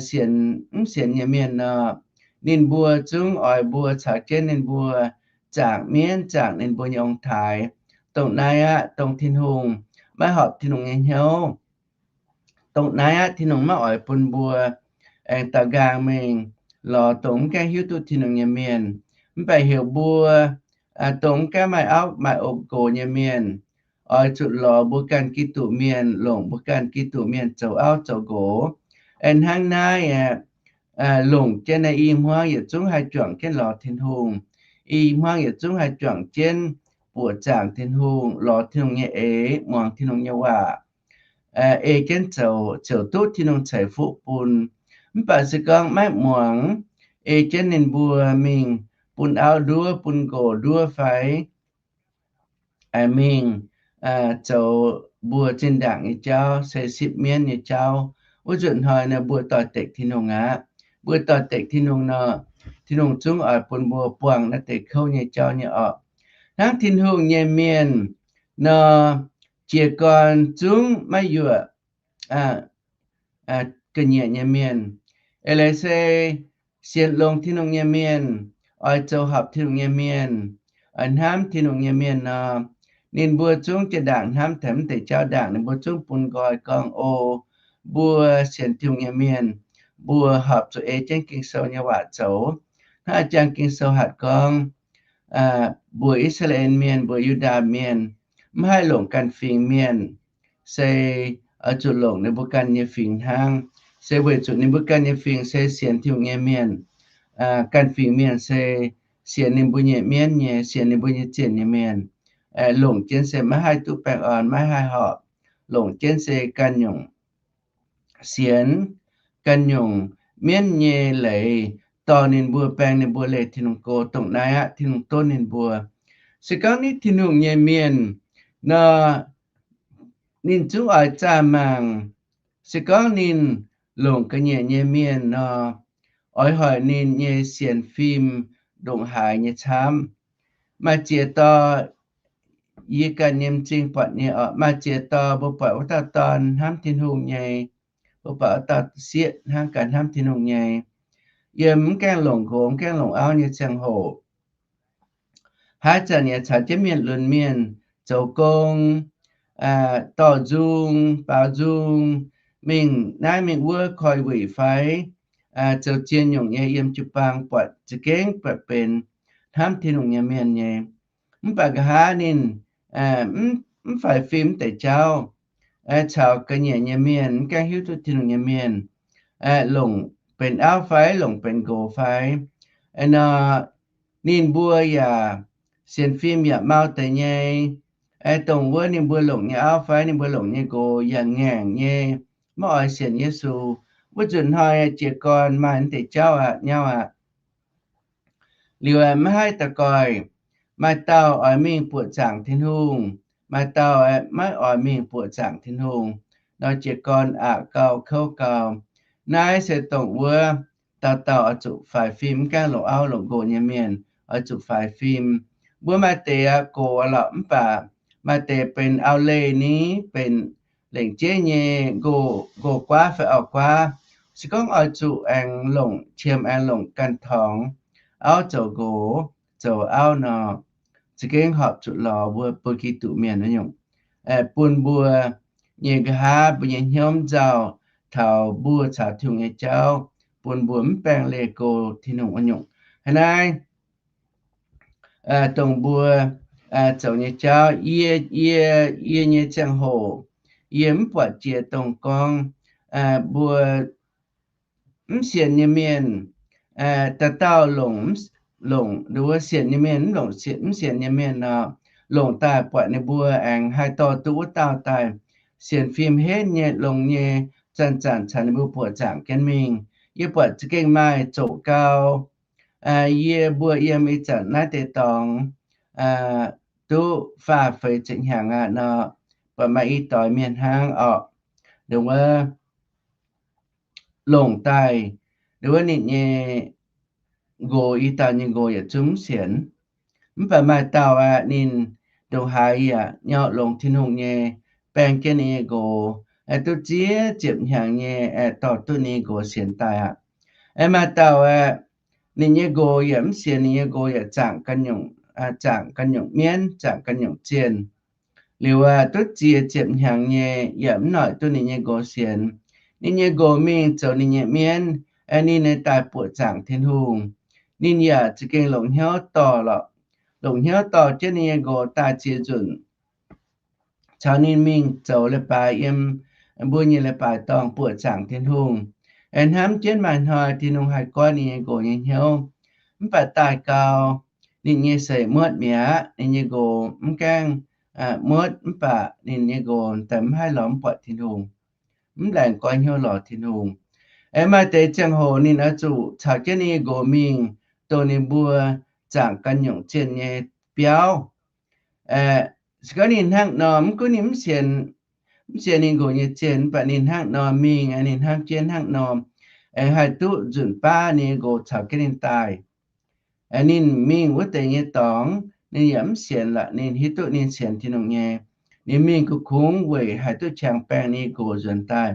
sienx mv sienx nyei mienh nor, ninh mbuo zungv oix mbuo caux jienv ninh mbuo zaangc mienv, zaangc ninh mbuo nyei ong-taaix. Dongh naaiv aqv, dongh Tin-Hungh maiv horpc Tin-Hungh nyei hnyouv. Dongh naaiv aqv, Tin-Hungh maiv oix bun mbuo aengx daaux nqaang mingh lorz dongh mv gaengh hiuv duqv Tin-Hungh nyei mienh. Mv baac heuc mbuo dongh mv gaengh maaih auv maaih ong-gox nyei mienh, oix zuqc lorz mbuo ganh Giduc mienh, longc mbuo ganh Giduc mienh zoux auv zoux nqox. Aeqv, hnangv naaiv aeqv, longc jienv naaiv i hmuangv yietc zungv haih juangc jienv lorz Tin-Hungh. I hmuangv yietc zungv haih juangc jienv buoqc zaangc Tin-Hungh, lorz Tin-Hungh nyei eix, muangx Tin-Hungh nyei waac, ei jienv zoux, ziouc duqv Tin-Hungh ceix fuqv bun. Mv baac se gorngv maiv muangx, ei jienv ninh mbuo mingh bun auv nduov, bun nqox nduov fai mingh zoux mbuo zinh ndaangc nyei jauv, se sipv mienv nyei jauv, wuov nzunc hnoi nor mbuo doix-dekc Tin-Hungh aqv. Mbuo doix-dekc Tin-Hungh nor, Tin-Hungh zungv oix bun mbuo buangh naaiv deix kouv nyei jauv nyei orqc. Hnangv Tin-Hungh nyei mienh nor, jiez gorn zungv maiv yuoqc ga'nyiec nyei mienh. Eix leiz se sienx longx Tin-Hungh nyei mienh, oix zoux horpc Tin-Hungh nyei mienh, oix hnamv Tin-Hungh nyei mienh nor, ninh mbuo zungv jiex ndaangc hnamv taux mv deix jauv ndaangc, ninh mbuo zungv bun nqoi gorngv, O, mbuo sienx Tin-Hungh nyei mienh, mbuo horpc zuqc ei jienv Ging-Sou nyei waac zoux. Hnangv jangx Ging-Sou hatc gorngv, mbuo I^saa^laa^en Mienh, mbuo Yu^ndaa Mienh, mv haih longc ganh fingx mienh, se oix zuqc longc ninh mbuo ganh nyei fingx hnangv. Se weic zuqc ninh mbuo ganh nyei fingx se sienx Tin-Hungh nyei mienh, ganh fingx mienh se sienx ninh mbuo nyei mienv nyei, sienx ninh mbuo nyei zienh nyei mienh, longc jienv se maiv haih duqv baengh orn, maiv haih horpc, longc jienv se ganh nyungc sienx, ganh nyungc mienv nyei leiz dorh ninh mbuo, baeng ninh mbuo leih Tin-Hungh go. Dongh naaiv aqv, Tin-Hungh donv ninh mbuo. Se gorngv nitv Tin-Hungh nyei mienh nor, ninh zungv oix zaah mangc. Se gorngv ninh longc ga'nyiec nyei mienh nor, oix hoic ninh nyei sienx fim ndongc haaix nyei camv. Maaih ziex dauh yie ganh nyei m'zing buatc nyei oc. Maaih ziex dauh mbuo buatc wuov dauh dorn hnamv Tin-Hungh nyei, mbuo buatc wuov dauh sieqv hnangv gaax hnamv Tin-Hungh nyei. Yiem mv gaengh longc nqox, mv gaengh longc auv nyei ziangh hoc, haaix zanc yaac caux jienv mienh lunx mienh zoux gong, dorh nzung, baaux nzung, mingh naaiv mingh wuov koi wuic fai zoux ziex nyungc nyei yiem jiu-baang buatc za'gengh buatc benx hnamv Tin-Hungh nyei mienh nyei. Mv baac nqa'haav ninh mv faix fim mv deix jauv, caux ga'nyiec nyei mienh, mv gaengh hiuv duqv Tin-Hungh nyei mienh, longc benx auv fai longc benx nqox fai nor, ninh mbuo yaac sienx fim yaac mau deix nyei. Dongh wuov ninh mbuo longc nyei auv fai ninh mbuo longc nyei nqox yaac ngaengc nyei, maiv oix sienx Yesu. Wuov nzunc hnoi jiez gorn maaih mv deix jauv aqv, nyauv aqv. Liuz aeqv, maiv haih daux goih. Maaih dauh oix mingh buoqc zaangc Tin-Hungh, maaih dauh aeqv, maiv oix mingh buoqc zaangc Tin-Hungh. Nor jiez gorn aqc gau kouv gau. Naaiv se dongh wuov dauh dauh oix zuqc faix fim, mv gaengh longc auv longc nqox nyei mienh oix zuqc faix fim. Mbuo maaih deix aqv gox lorqc, mv baac maaih deix benx auv-leih ni, benx lengc jeiv nyei nqox, nqox guaav fai auv-guaav. Se gorngv oix zuqc aengx longc, qiemx aengx longc ganh torngx auv zoux nqox, zoux auv nor, za'gengh horpc zuqc lorz mbuo, mbuo Giduc mienh wuov nyungc, bun mbuo nyei nqa'haav mbuo nyei hnyouv nzauh taux mbuo caux Tin-Hungh nyei jauv, bun mbuo mv baengh leih go Tin-Hungh wuov nyungc. Hnangv naaiv, dongh mbuo zoux nyei jauv, yie, yie, yie nyei ziangh hoc, yie mv buatc jiex dongh gorngv mbuo mv sienx nyei mienh, dauh dauh longc, longc nduov sienx nyei mienh, mv longc, mv sienx nyei mienh nor, longc daaih buatc ninh mbuo aengx haih dorh duqv wuov dauh daaih sienx fim henv nyei, longx nyei, zanc-zanc caux ninh mbuo buoqc zaangc jienv mingh. Yie buatc za'gengh maaih zoqc gau. Yie mbuo yiem ih zanc naaiv deix dorngx duqv faah feix ziepc hnyangx aqv nor, buatc maaih i doix mienh hnangv orqc, dongh wuov longc daaih, dongh wuov ninh nyei nqox, i dauh nyei nqox yietc zungv mv sienx. Mv baac maaih dauh aeqv, ninh ndongc haaix yaac nyauv longx Tin-Hungh nyei, baeng jienv ninh nyei nqox, aeqv, duqv ziex ziepc hnyangx nyei, aeqv, dorh duqv ninh nyei nqox sienx daaih aqv. Aeqv, maaih dauh aeqv, ninh nyei nqox yaac mv sienx, ninh nyei nqox yaac zaangc ganh nyungc, zaangc ganh nyungc mienv, zaangc ganh nyungc zienh. Liuz aeqv, duqv ziex ziepc hnyangx nyei yaac mv noic duqv ninh nyei nqox sienx. Ninh nyei nqox mingh zoux ninh nyei mienv, aeqv, ninh nyei daaih buoqc zaangc Tin-Hungh. Ninh yaac za'gengh longc hnyouv dorh lorqc, longc hnyouv dorh jienv ninh nyei nqox daaih ziex nzunc caux ninh mingh zoux leiz-baaix yiem mbuo nyei leiz-baaix dorngh buoqc zaangc Tin-Hungh. Aeqv, hnamv jienv maaih hnoi Tin-Hungh haih goiv ninh nyei nqox nyei hnyouv. Mv baac daaih gau, ninh nyei seix muotv mi'aqv. Ninh nyei nqox mv gaengh muotv, mv baac ninh nyei nqox daaih mv haih lorz mv buatc Tin-Hungh, mv laengz goiv hnyouv lorz Tin-Hungh. Aeqv, maaih deix ziangh hoc ninh oix zuqc caux jienv ninh nyei nqox mingh dongh ninh mbuo zaangc ganh nyungc zienh nyei biauv. Se gorngv ninh hnangv nor, mv gunv ninh mv sienx, mv sienx ninh nqox nyei zienh, mv baac ninh hnangv nor mingh, ninh hnamv jienv hnangv nor, aengx haih duqv nzunc baav ninh nyei nqox caux jienv ninh daaih. Ninh mingh wuov deix nyei dorngx, ninh yaac mv sienx lorqc. Ninh hiuv duqv ninh sienx Tin-Hungh nyei. Ninh mingh kungx-kungx weic haih duqv qangx baeng ninh nyei nqox nzuonx daaih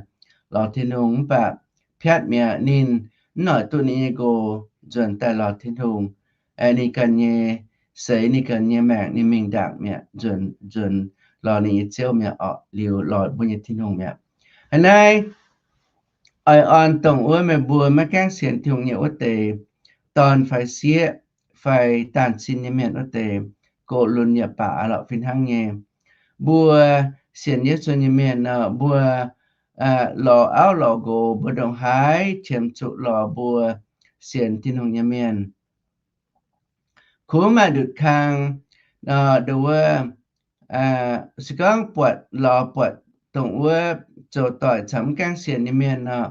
lorz Tin-Hungh. Mv baac piatv mi'aqv. Ninh mv noic duqv ninh nyei nqox nzuonx daaih lorz Tin-Hungh. Ninh ganh nyei seix, ninh ganh nyei maengc, ninh mingh ndaangc mi'aqv, nzuonx, nzuonx lorz ninh nyei Ziouv mi'aqv orqc, liuz lorz mbuo nyei Tin-Hungh mi'aqv. Hnangv naaiv, oix orn dongh wuov meih mbuo maiv gaengh sienx Tin-Hungh nyei wuov deix dorn fai sieqv fai daanh sin nyei mienh wuov deix, gox lunx yaac baac aqv lorqc, fih hnangv nyei. Mbuo sienx Yesu nyei mienh nor, mbuo lorz auv lorz nqox, mbuo ndongc haaix qiemx zuqc lorz mbuo sienx Tin-Hungh nyei mienh. Kuv maaih ndutc kang nor, nduov, se gorngv buatc lorz buatc dongh wuov zoux doic caux mv gaengh sienx nyei mienh nor,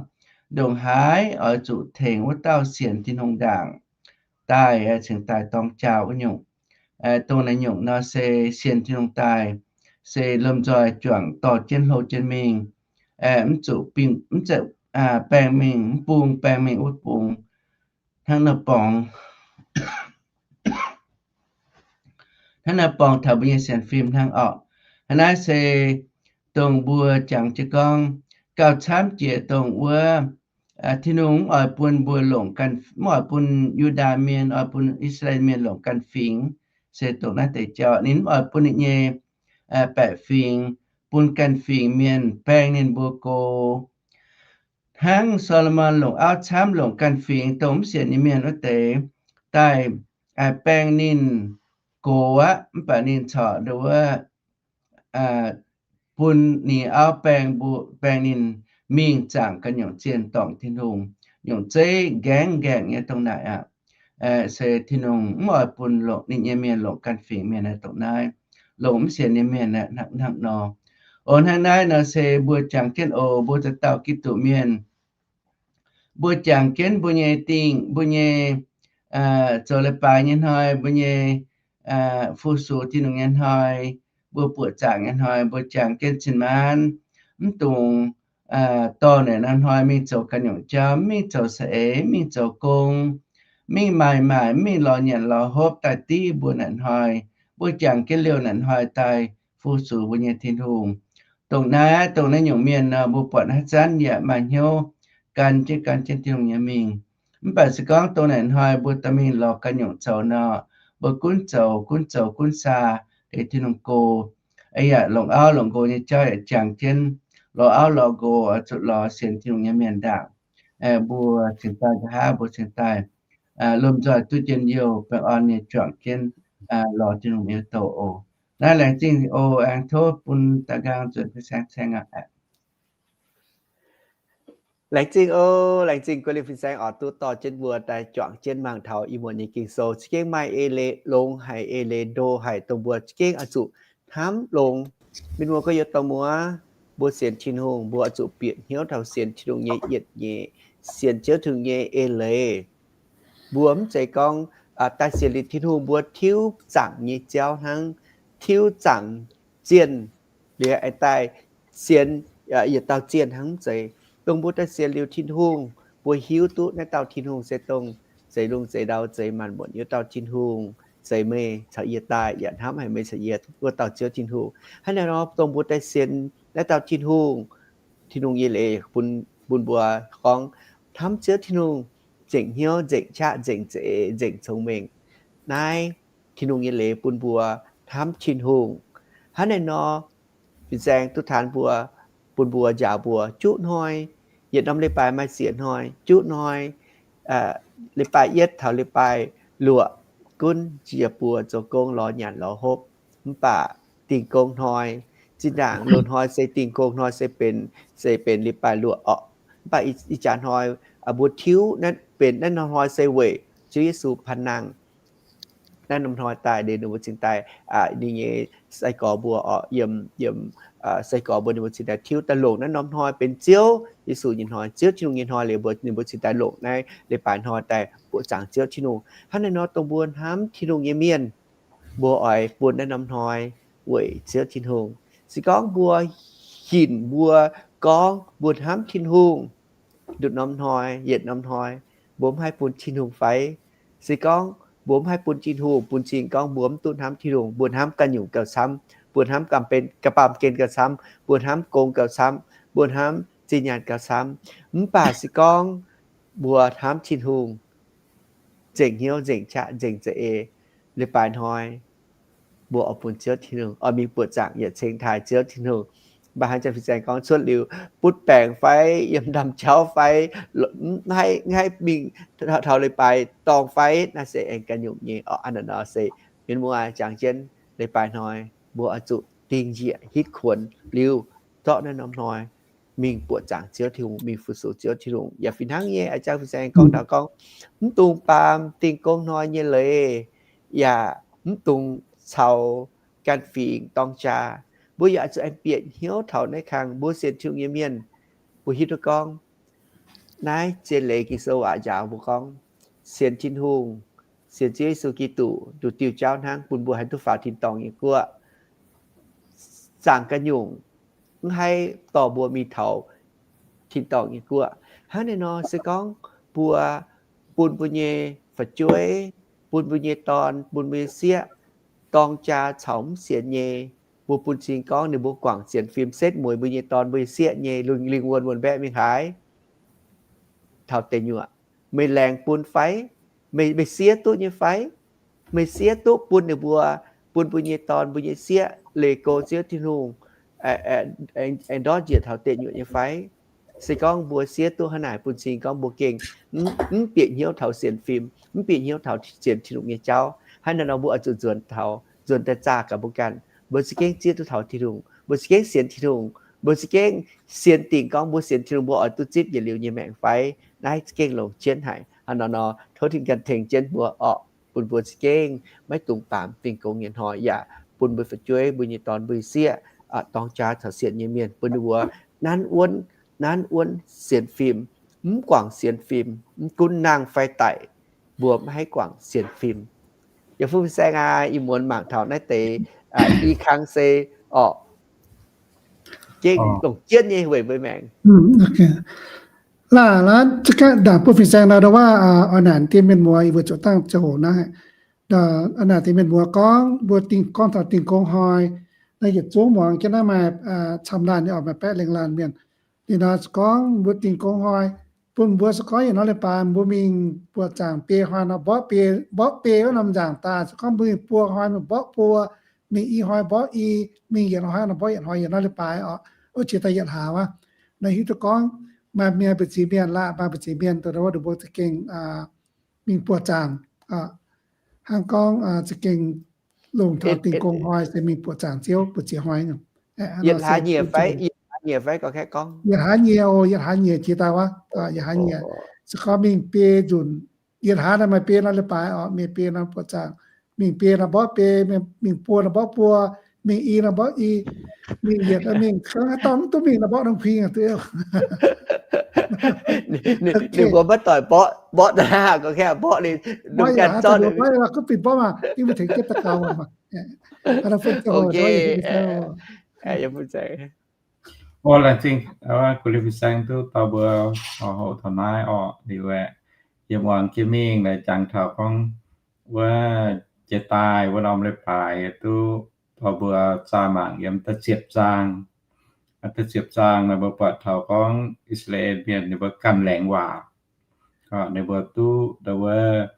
ndongc haaix oix zuqc tengx wuov dauh sienx Tin-Hungh ndaangc daaih, cingx daaih dorng jaa wuov nyungc. Dongh naaiv nyungc nor se sienx Tin-Hungh daaih, se lomh nzoih juangc dorh jienv hlo jienv mingh, mv zuqc, mv zeiz baeng mingh mv bung, baeng mingh wuov bung, hnangv naaiv borngz hnangv naaiv borngz taux mbuo nyei sienx fim hnangv orqc. Hnangv naaiv se dongh mbuo jangx jienv gorngv, gauh camv jiex dongh wuov Tin-Hungh mv oix bun mbuo longc ganh, mv oix bun Yu^ndaa Mienh, oix bun I^saa^laa^en Mienh longc ganh fingx, se dongh naaiv deix jauv. Ninh mv oix bun ninh nyei baeqc fingx, bun ganh fingx mienh baeng ninh mbuo go. Hnangv Saa^lo^morn longc auv camv, longc ganh fingx dongh mv sienx nyei mienh wuov deix daaih baeng ninh gox aqv, mv baac ninh corc nduov bun ninh auv baeng, baeng ninh mingh zaangc ganh nyungc zienh dorngc Tin-Hungh, nyungc zeiv nqaengv nqaengc nyei dongh naaic aqv. Se Tin-Hungh mv oix bun longc ninh nyei mienh longc ganh fingx mienh naaiv dongh naaiv, longc mv sienx nyei mienh hnangv nor. O, hnangv naaiv nor se mbuo jangx jienv oc, mbuo dauh dauh Giduc mienh, mbuo jangx jienv mbuo nyei dingh, mbuo nyei zoux leiz-baaix nyei hnoi, mbuo nyei fu-sux Tin-Hungh nyei hnoi, mbuo buoqc zaangc nyei hnoi, mbuo jangx jienv cin-maanv, mv dungx dorh naaic norm hnoi mingh zoux ganh nyungc jauv, mv mingh zoux saeng-eix, mv mingh zoux gong, mv mingh maaih maaic, mv mingh lorz nyanc lorz hopv daaih div mbuo naaic hnoi. Mbuo jangx jienv liouh naaic hnoi daaih fu-sux mbuo nyei Tin-Hungh. Dongh naaiv, dongh naaiv nyungc mienh nor, mbuo buatc haaix zanc yaac maaih hnyouv gan jienv gan jienv Tin-Hungh nyei mingh. Mv baac se gorngv dongh naaic hnoi mbuo dorh mingh lorz ganh nyungc zoux nor, mbuo gunv zoux, gunv zoux, gunv saa deix Tin-Hungh go. Yaac longc auv longc nqox nyei jauv yaac jangx jienv lorz auv lorz nqox, zuqc lorz sienx Tin-Hungh nyei mienh ndaangc. Mbuo cingx daaih nqa'haav mbuo cingx daaih lomh nzoih duqv njien-youh baengh orn nyei juangc jienv lorz Tin-Hungh nyei douz oc. Naaiv laengz zingh oc. Aengx tov bun da'nqaang nzuonx fin-saeng ceng aqv. Laengz zingh oc. Laengz zingh guei liuz fin-saeng oix duqv dorh jienv mbuo daaih juangc jienv mangc taux ih muonz nyei Ging-Sou. Za'gengh maaih eix leiz longx haic, eix leiz ndo haic, dongh mbuo za'gengh oix zuqc hnamv longx. Mienh muoz gorx-youz dorh muoz, mbuo sienx Tin-Hungh, mbuo oix zuqc bieqc hnyouv taux sienx Tin-Hungh nyei yietc nyeic, sienx Ziouv Tin-Hungh nyei eix leiz. Mbuo mv zeiz gorngv daaih sienx liuz Tin-Hungh mbuo tiuv zaangc nyei jauv hnangv, tiuv zaangc zienh, liuz aengx daaih sienx yietc dauh zienh hnangv, mv zeiz. Dongh mbuo daaih sienx liuz Tin-Hungh, mbuo hiuv duqv naaiv dauh Tin-Hungh se dongh zeix lungh zeix ndau, zeix maanc muotc nyei wuov dauh Tin-Hungh, zeix meih caux yie daaih, yaac hnamv haic meih caux yie wuov dauh Ziouv Tin-Hungh. Hnangv naaiv nor, dongh mbuo daaih sienx naaiv dauh Tin-Hungh, Tin-Hungh nyei leiz bun, bun mbuo gorngv hnamv Ziouv Tin-Hungh nzengc hnyouv, nzengc qaqv, nzengc za'eix, nzengc cong-mengh. Naaiv Tin-Hungh nyei leiz bun mbuo hnamv Tin-Hungh. Hnangv naaiv nor, fin-saeng duqv taanx mbuo, bun mbuo njaaux mbuo juqv hnoi, yietc norm leiz-baaix maaih siec hnoi, juqv hnoi, leiz-baaix yietv taux leiz-baaix luoqc gunv jiex buo zoux gong lorz nyanc lorz hopv. Mv baac dingh gong hnoi, zinh ndaangc loz-hnoi se dingh gong hnoi se benx, se benx leiz-baaix luoqc orqc. Mv baac ih jaax hnoi mbuo tiuv naaiv benx naaiv norm hnoi se weic Ziouv Yesu panh nangh. Naaiv norm hnoi daaih liuz ninh mbuo cingx daaih, ninh nyei sai-gorx mbuo orqc, yiem, yiem sai-gorx mbuo ninh mbuo cingx daaih tiuv daaih longc naaiv norm hnoi benx Ziouv Yesu nyei hnoi, Ziouv Tin-Hungh nyei hnoi liuz mbuo, ninh mbuo cingx daaih longc naaiv leiz-baaix hnoi daaih buoqc zaangc Ziouv Tin-Hungh. Hnangv naaiv nor dongh mbuo hnamv Tin-Hungh nyei mienh, mbuo oix bun naaiv norm hnoi weic Ziouv Tin-Hungh. Se gorngv mbuo hinc mbuo gorngv mbuo hnamv Tin-Hungh, nduqc norm hnoi, yietc norm hnoi, mbuo mv haih bun Tin-Hungh fai? Se gorngv mbuo mv haih bun Tin-Hungh, bun cing gorngv mbuo mv duqv hnamv Tin-Hungh, mbuo hnamv ganh nyungc gauh camv, mbuo hnamv ganh baamh gen gauh camv, mbuo hnamv gong gauh camv, mbuo hnamv zinh nyaanh gauh camv. Mv baac se gorngv mbuo hnamv Tin-Hungh, nzengc hnyouv, nzengc qaqv, nzengc za'eix, leiz-baaix hnoi mbuo oix bun Ziouv Tin-Hungh, oix mingh buoqc zaangc yietc ceng taaih Ziouv Tin-Hungh. Mv baac hnangv Janx-Fin-Saeng gorngv cuotv liuz butv baengc fai yiem ndamv jauv fai, mv haih, mv haih mingh taux leiz-baaix dorngh fai, naaiv se aengx ganh nyungc nyei oc. Aa, naaiv nor se mienh muoz jangx jienv leiz-baaix hnoi mbuo oix zuqc dingh njiec hitv kuonx liuz zorqv naaiv norm hnoi mingh buoqc zaangc Ziouv Tin-Hungh, mingh fu-sux Ziouv Tin-Hungh. Yaac fih hnangv nyei, aa, Janx-Fin-Saeng gorngv taux gorngv mv dungx baamz dingh gong hnoi nyei leiz, yaac mv dungx caux ganh fingx dorng jaa. Mbuo yaac zuqc aengx bieqc hnyouv taux naaiv kang mbuo sienx Tin-Hungh nyei mienh, mbuo hiuv duqv gorngv naaiv zien leiz Ging-Sou aac njaaux mbuo gorngv, sienx Tin-Hungh, sienx Ziouv Yesu Giduc, nduqc diuh jauv hnangv bun mbuo haih duqv faaux tin-dorngh nyei guoqv. Zaangc ganh nyungc mv haih dorh mbuo mingh taux tin-dorngh nyei guoqv. Hnangv naaiv nor se gorngv mbuo bun mbuo nyei fu'jueiv, bun mbuo nyei dorn, bun mbuo nyei sieqv dorng jaa caux mv sienx nyei, mbuo bun cing gorngv ninh mbuo guangc sienx fim setv mueiz mbuo nyei dorn mbuo nyei sieqv nyei, lingh, lingh wuonh wuonh mbaeqc mingh haaix taux deic nyuoqc. Meih laengz bun fai? Meih, meih siev duqv nyei fai? Meih siev duqv bun ninh mbuo, bun mbuo nyei dorn mbuo nyei sieqv leih go Ziouv Tin-Hungh, aengx ndortv njiec taux deic nyuoqc nyei fai? Se gorngv mbuo siev duqv hnangv naaic bun cing gorngv mbuo gengh mv bieqc hnyouv taux sienx fim, mv bieqc hnyouv taux sienx Tin-Hungh nyei jauv. Hnangv naaiv nor mbuo oix zuqc nzuonx taux, nzuonx daaih zaah gaax mbuo ganh. Mbuo za'gengh zieqv duqv taux Tin-Hungh, mbuo za'gengh sienx Tin-Hungh, mbuo za'gengh sienx dingc gorngv mbuo sienx Tin-Hungh mbuo oix duqv zipv yietc liuz nyei maengc fai? Naaiv za'gengh longc jienv haic. Hnangv nor nor tov Tin-Hungh ganh tengx jienv mbuo orqc, bun mbuo za'gengh maiv dungx baamz dingh gong nyei hnoi, yaac bun mbuo fu'jueiv, mbuo nyei dorn, mbuo nyei sieqv, dorng jaa caux sienx nyei mienh, bun ninh mbuo nanv wuonv, nanv wuonv sienx fim, mv guangc sienx fim, mv gunv nangh fai daic, mbuo maiv haih guangc sienx fim. Yie Fu Fin Saeng aac, ih muonz mangc taux naaiv deix i kang se orqc, gengh longc jienv nyei weic mbuo maengc. Laaih, laaih, za'gengh dangh bun Fin Saeng nor, ndau wuov oix naanc dien mienh muoz, yie mbuo ziouc dangh ziangh hoc naaiv, naanc dien mienh muoz gorngv mbuo dingh, gorngv taux dingh gong hnoi, naaiv yietc zungv muangx jienv naaiv maaih camv laanh nyei oc, maaih baeqv lengh laanh mienh. Liuz nor se gorngv mbuo dingh gong hnoi, bun mbuo se gorngv yietc norm leiz-baaix mbuo mingh buoqc zaangc biei hnoi nor, mborqv biei, mborqv biei wuov norm nzaangc daaih. Se gorngv mbuo mingh buo hnoi, mingh mborqv buo, mingh i hnoi mborqv i, mingh yietc hnoi nor mborqv yietc hnoi, yietc norm leiz-baaix oc, wuov jiex daaih yietc hlaax wuov. Naaiv hiuv duqv gorngv maaih mienh mbu'ziex mienh laaih, maaih mbu'ziex mienh dongh wuov, dongh mbuo za'gengh mingh buoqc zaangc. Hnangv gorngv za'gengh longc taux dingh gong hnoi se mingh buoqc zaangc Ziouv mbu'ziex hnoi. Yietc hlaax nyieqc fai? Yietc hlaax nyieqc fai? Gorngv, yietc hlaax nyieqc oc, yietc hlaax nyieqc jiex daaih wuov, yietc hlaax nyieqc. Se gorngv mingh biei nzunc, yietc hlaax naaiv maaih biei norm leiz-baaix oc, mingh biei norm buoqc zaangc, mingh biei nor mborqv biei, mingh buo nor mborqv buo, mingh i nor mborqv i, mingh yietc, mingh kangv haaix dorngx duqv mingh nor mborqv norm kuing aqv. Ninh mbuo maiv doic mborqv, mborqv naaiv gorngv mborqv ninh, mborqv yietc hlaax zorqv ninh mborqv, kuv binh mborqv maah, yie mbuo tengx jienv daux gaux maah. Laengz zingh Gu Lin Fin Saeng duqv dorh mbuo hoqc taux naaiv orqc. Liuz aeqv, yie muangx jienv mingh naaic jangx taux gorngv wuov jiex daaih wuov norm leiz-baaix duqv dorh mbuo zaah mangc yiem da'ziepc zaang. Da'ziepc zaang naaic mbuo buatc taux gorngv I^saa^laa^en Mienh ninh mbuo ganh laengz waac. Ninh mbuo duqv ndau wuov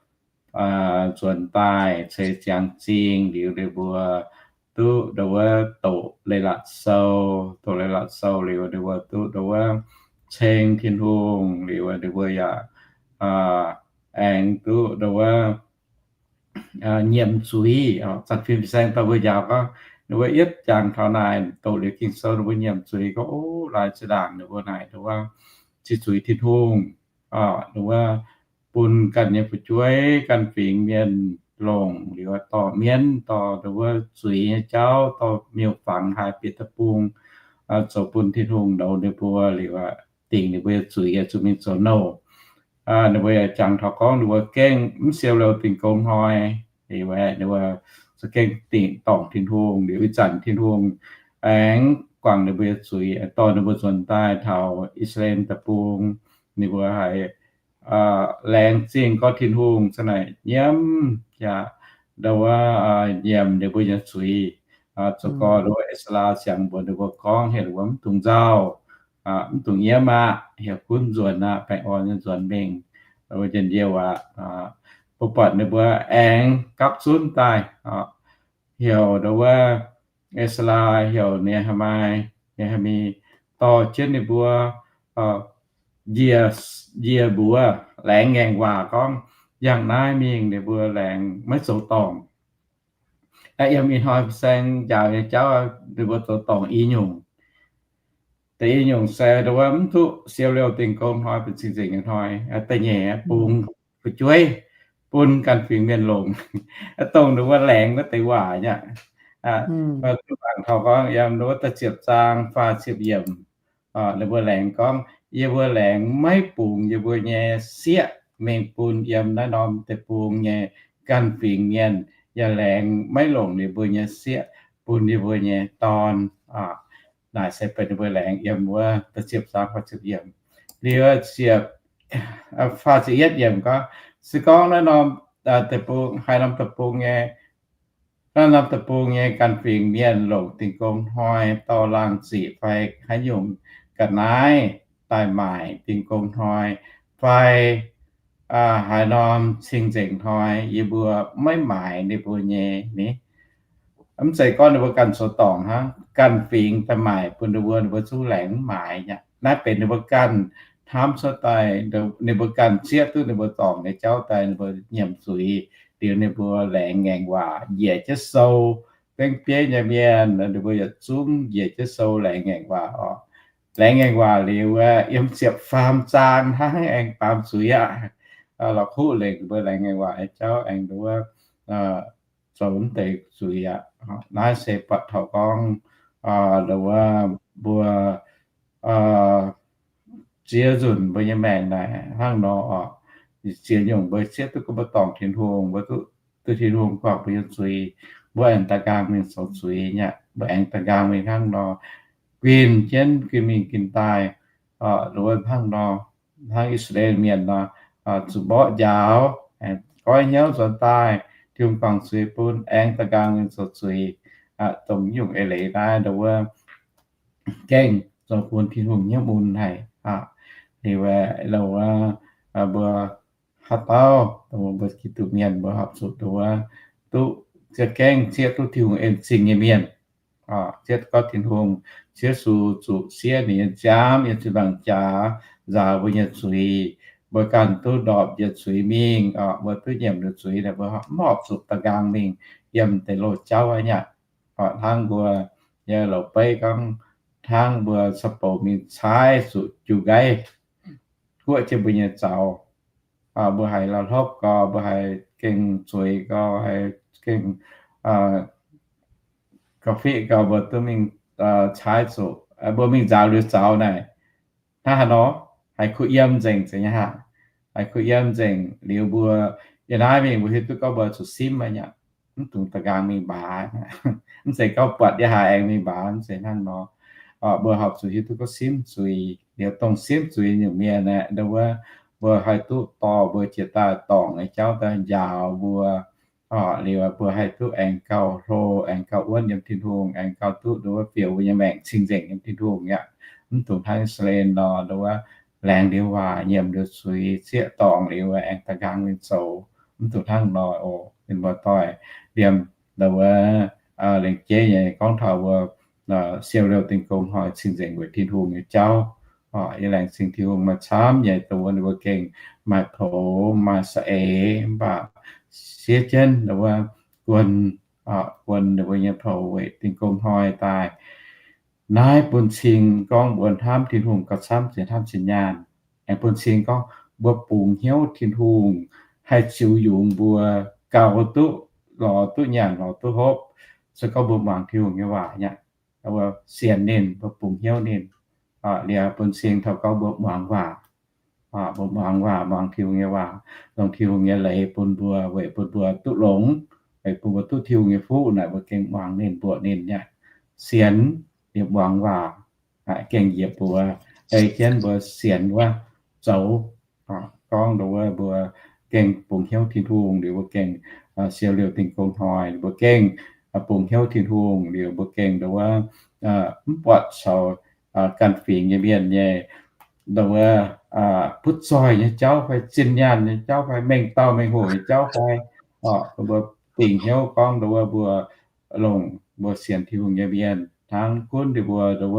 nzuonx daaih ceix ziangx zingh liuz ninh mbuo duqv ndau wuov doqc leiz-latc sou, doqc leiz-latc sou liuz ninh mbuo duqv ndau wuov ceng Tin-Hungh liuz ninh mbuo yaac aengx duqv ndau wuov nyiemc zuiz. Zanc-fin Fin Saeng dorh mbuo njaaux gorngv ninh mbuo yietv jangx taux naaic doqc liuz Ging-Sou ninh mbuo nyiemc zuiz gorngv, o, laaix zinh ndaangc ninh mbuo naaic ndau wuov ziqc zuiz Tin-Hungh, ndau wuov bun ganh nyei fu'jueiv ganh fingx mienh longc liuz dorh mienv, dorh ndau wuov zuiz nyei jauv, dorh miuc-fangx haaix bieqc deic-bung zoux bun Tin-Hungh ndoux ninh mbuo liuz dingc ninh mbuo nyei zuiz zuqc mingh zoux nouh. Ninh mbuo yaac jangx taux gorngv ninh mbuo gengh mv siou lou dingh gong hnoi. Liuz aeqv, ninh mbuo za'gengh dingc dorngc Tin-Hungh liuz ih zanc Tin-Hungh aengx guangc ninh mbuo nyei zuiz, dorh ninh mbuo nzuonx daaih taux I^saa^laa^en Deic-Bung. Ninh mbuo haiz laengz zingh gorngv Tin-Hungh za'naaic nyiemv yaac ndau wuov nyiemc ninh mbuo nyei zuiz. Zoux gorx ndau wuov Ezara ziangx mbuox ninh mbuo gorngv, heuc ninh mbuo mv dungx nzauh, mv dungx yiem aqv, heuc gunv nzuonx aqv, baengh orn nyei nzuonx mingh, wuov njien-youh aqv. Mbuo buatc ninh mbuo aengx gapv zunv daaih, heuc ndau wuov Ezra, heuc Ne^haa^mi, Ne^haa^mi dorh jienv ninh mbuo njiec, njiec mbuox laengz ngaengc waac gorngv, yangh naaiv mingh ninh mbuo laengz maiv zoux dorngc. Yiem ih hnoi saeng njaaux nyei jauv ninh mbuo zoux dorngc i nyungc. Deix i nyungc se ndau wuov mv duqv siou liouh dingh gong hnoi benx cing-nzengc nyei hnoi, da'nyeic bungx fu'jueiv bun ganh fingx mienh longc, dongh ndau wuov laengz wuov deix waac nyei. Duqv mangc taux gorngv yiem ndau wuov da'ziepc zaang faah ziepc yiemc, ninh mbuo laengz gorngv, yie mbuo laengz maiv bungx yie mbuo nyei sieqv mingh bun yiem naaiv norm deic-bung nyei ganh fingx mienh, yaac laengz maiv longc ninh mbuo nyei sieqv bun yie mbuo nyei dorn. Naaic se benx ninh mbuo laengz yiem wuov da'ziepc zaang faah ziepc yiemc. Liuz ziepc, faah ziepc yietv yiemc gorngv, se gorngv naaiv norm deic-bung, haaix norm deic-bung nyei, naaiv norm deic-bung nyei ganh fingx mienh longc dingh gong hnoi dorh laangh ziqc fai haaix nyungc ga'naaiv daaih maaic dingh gong hnoi, fai haaix norm cing-nzengc hnoi yie mbuo maiv maaiz ninh mbuo nyei ni. Mv zeiz gorngv ninh mbuo ganh zoux dorngc hnangv, ganh fingx daaih maaic bun ninh mbuo, ninh mbuo zungv laengz mv maaiz aqv. Naaiv benx ninh mbuo ganh hnamv cuotv daaih, ninh mbuo ganh zieqv duqv ninh mbuo dorngc nyei jauv daaih, ninh mbuo nyiemc zuiz, liuz ninh mbuo laengz ngaengc waac njiec jienv sou, bengv bieiv nyei mienh, ninh mbuo yietc zungv njiec jienv sou laengz ngaengc waac oc. Laengz ngaengc waac liuz, yiem ziepc faam zaang hnangv aengx baamz zuiz aqv. La'kuqv lengc mbuo laengz ngaengc waac nyei jauv aengx nduov zoux mv deix zuiz aqv. Naaiv se buatc taux gorngv nduov mbuo ziex nzunc mbuo nyei maengc naaic hnangv nor oc. Ziex nyungc mbuo zieqv duqv gorngv mbuo dorngc Tin-Hungh, mbuo duqv, duqv Tin-Hungh guangc mbuo nyei zuiz, mbuo aengx da'nqaang mingh zoux zuiz nyei, mbuo aengx da'nqaang mingh hnangv nor, guinh jienv guinh mingh guinh daaih, nduov hnangv nor, hnangv I^saa^laa^en Mienh nor, zuqc mborqv njaaux, goiv hnyouv nzuonx daaih, Tin-Hungh guangc zuiz bun, aengx da'nqaang mingh zoux zuiz, dongh nyungc eix leiz naaiv nduov gengh zoux bun Tin-Hungh hnyouv mun haic. Liuz, mbuo haaix dauh dongh mbuo Giduc Mienh mbuo horpc zuqc nduov duqv za'gengh zieqv duqv Tin-Hungh en zingh nyei mienh. Zieqv gorngv Tin-Hungh, Ziouv Yesu zuqc siev ninh nyei nziaamv yiem ziepc nzaangc jaax nzaaux mbuo nyei zuiz, mbuo ganh duqv ndorpc yietc zuiz mingh, mbuo duqv nyiemc liuz zuiz, mbuo mv horpc zuqc da'nqaang mingh yiem deix loz-jauv aqv nyei. Hnangv mbuo nyei loz-beiv gorngv, hnangv mbuo cau bouc mingh caaiv zuqc jiu nqaiv guoqv jienv mbuo nyei zaux. Mbuo haiz la'hlopv gau, mbuo haiz gengh zueiz gau, haiz gengh ga'fiev gau, mbuo duqv mingh caaiv zuqc, mbuo mingh nzaaux liuz zaux naaic, hnangv haaix nor, haiz kuh yiem nzengc zeiz nyei haah? Haiz kuh yiem nzengc liuz mbuo yiem naaiv mingh mbuo hiuv duqv gorngv mbuo zuqc simv aqv nyei. Mv dungx da'nqaang mingh mbaaz. Mv zeiz gorngv buatc yiem haaix aengx mingh mbaaz, mv zeiz hnangv nor. Mbuo horpc zuqc hiuv duqv gorngv simv zuiz. Liuz dongh simv zuiz nyungc mienh aeqv, nduov mbuo haih duqv dorh mbuo jiex daaih dorngc nyei jauv daaih njaaux mbuo. Liuz mbuo haih duqv aengx gauh hlo, aengx gauh wuonv yiem Tin-Hungh, aengx gauh duqv nduov fiouc mbuo nyei maengc cing-nzengc yiem Tin-Hungh aqv. Mv dungx hnangv I^saa^laa^en nor, nduov laengz liuz waac, nyiemc liuz zuiz, zieqv dorngc liuz aengx da'nqaang mingh zoux. Mv dungx hnangv nor oc. Ninh mbuo doix liemh nduov lengc jeiv nyei gorngv taux mbuo siou liouh dingh gong hnoi cing-nzengc weic Tin-Hungh nyei jauv. Yie laengz zingh Tin-Hungh maaih camv nyei dongh wuov ninh mbuo gengh maaih poux maaih za'eix, mv baac siev jienv nduov guon, guon ninh mbuo nyei poux weic dingh gong hnoi daaih. Naaiv bun cing gorngv mbuo hnamv Tin-Hungh gauh camv ziex hnamv ziex nyaanh. Aengx bun cing gorngv mbuo bungx hnyouv Tin-Hungh haih ziux yungz mbuo gaux duqv, lorz duqv nyanc, lorz duqv hopv. Se gorngv mbuo muangx Tin-Hungh nyei waac nyei, mbuo sienx ninh, mbuo bungx hnyouv ninh, liuz bun cing taux gorngv mbuo muangx waac. Mbuo muangx waac, muangx Tin-Hungh nyei waac, longc Tin-Hungh nyei leiz bun mbuo, weic bun mbuo duqv longx, weic bun mbuo duqv Tin-Hungh nyei fuqv naaic, mbuo gengh muangx ninh, mbuoqc ninh nyei, sienx, liuz muangx waac, gengh njiec buoz, ei jienv mbuo sienx wuov zoux. Gorngv nduov mbuo gengh bungx hnyouv Tin-Hungh liuz mbuo gengh siou liouh dingh gong hnoi, mbuo gengh bungx hnyouv Tin-Hungh liuz mbuo gengh nduov mv buatc caux ganh fingx nyei mienh nyei, nduov, butv zoih nyei jauv fai zinh nyaanh nyei jauv fai mengh dauh mengh hoc nyei jauv fai, mbuo dingc hnyouv gorngv nduov mbuo longc mbuo sienx Tin-Hungh nyei mienh hnangv. Gunv ninh mbuo nduov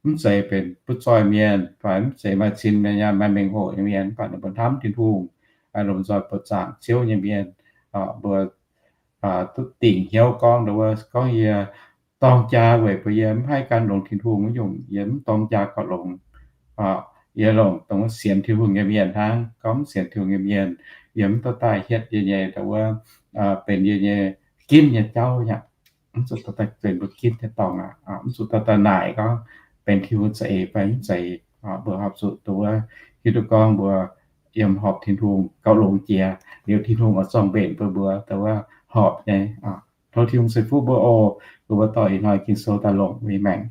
mv zeiz benx butv zoih mienh fai mv zeiz maaih zinh maaih nyaanh maaih mengh hoc nyei mienh, mv baac ninh mbuo hnamv Tin-Hungh, lomh nzoih buoqc zaangc Ziouv nyei mienh, mbuo duqv dingc hnyouv gorngv nduov, gorngv yie dorng jaa weic bun yie mv haih gan longx Tin-Hungh wuov nyungc, yie mv dorng jaa gauh longx. Yie longc dongh sienx Tin-Hungh nyei mienh hnangv. Gorngv mv sienx Tin-Hungh nyei mienh, yie mv dorh daaih hietv yie nyei nduov, benx yie nyei ginv nyei jauv aqv. Mv zuqc dorh daaih benx mbuo ginv nyei dorngx aqv. Mv zuqc dorh daaih naaic gorngv benx Tin-Hungh za'eix fai mv zeiz. Mbuo horpc zuqc nduov hiuv duqv gorngv mbuo yiem horpc Tin-Hungh gauh longx jiex liuz, Tin-Hungh oix zorng-mbenc bun mbuo nduov horpc nyei. Tov Tin-Hungh ceix fuqv mbuo oc. Mbuo dorh ih hnoi Ging-Sou daaih longc mbuo nyei maengc.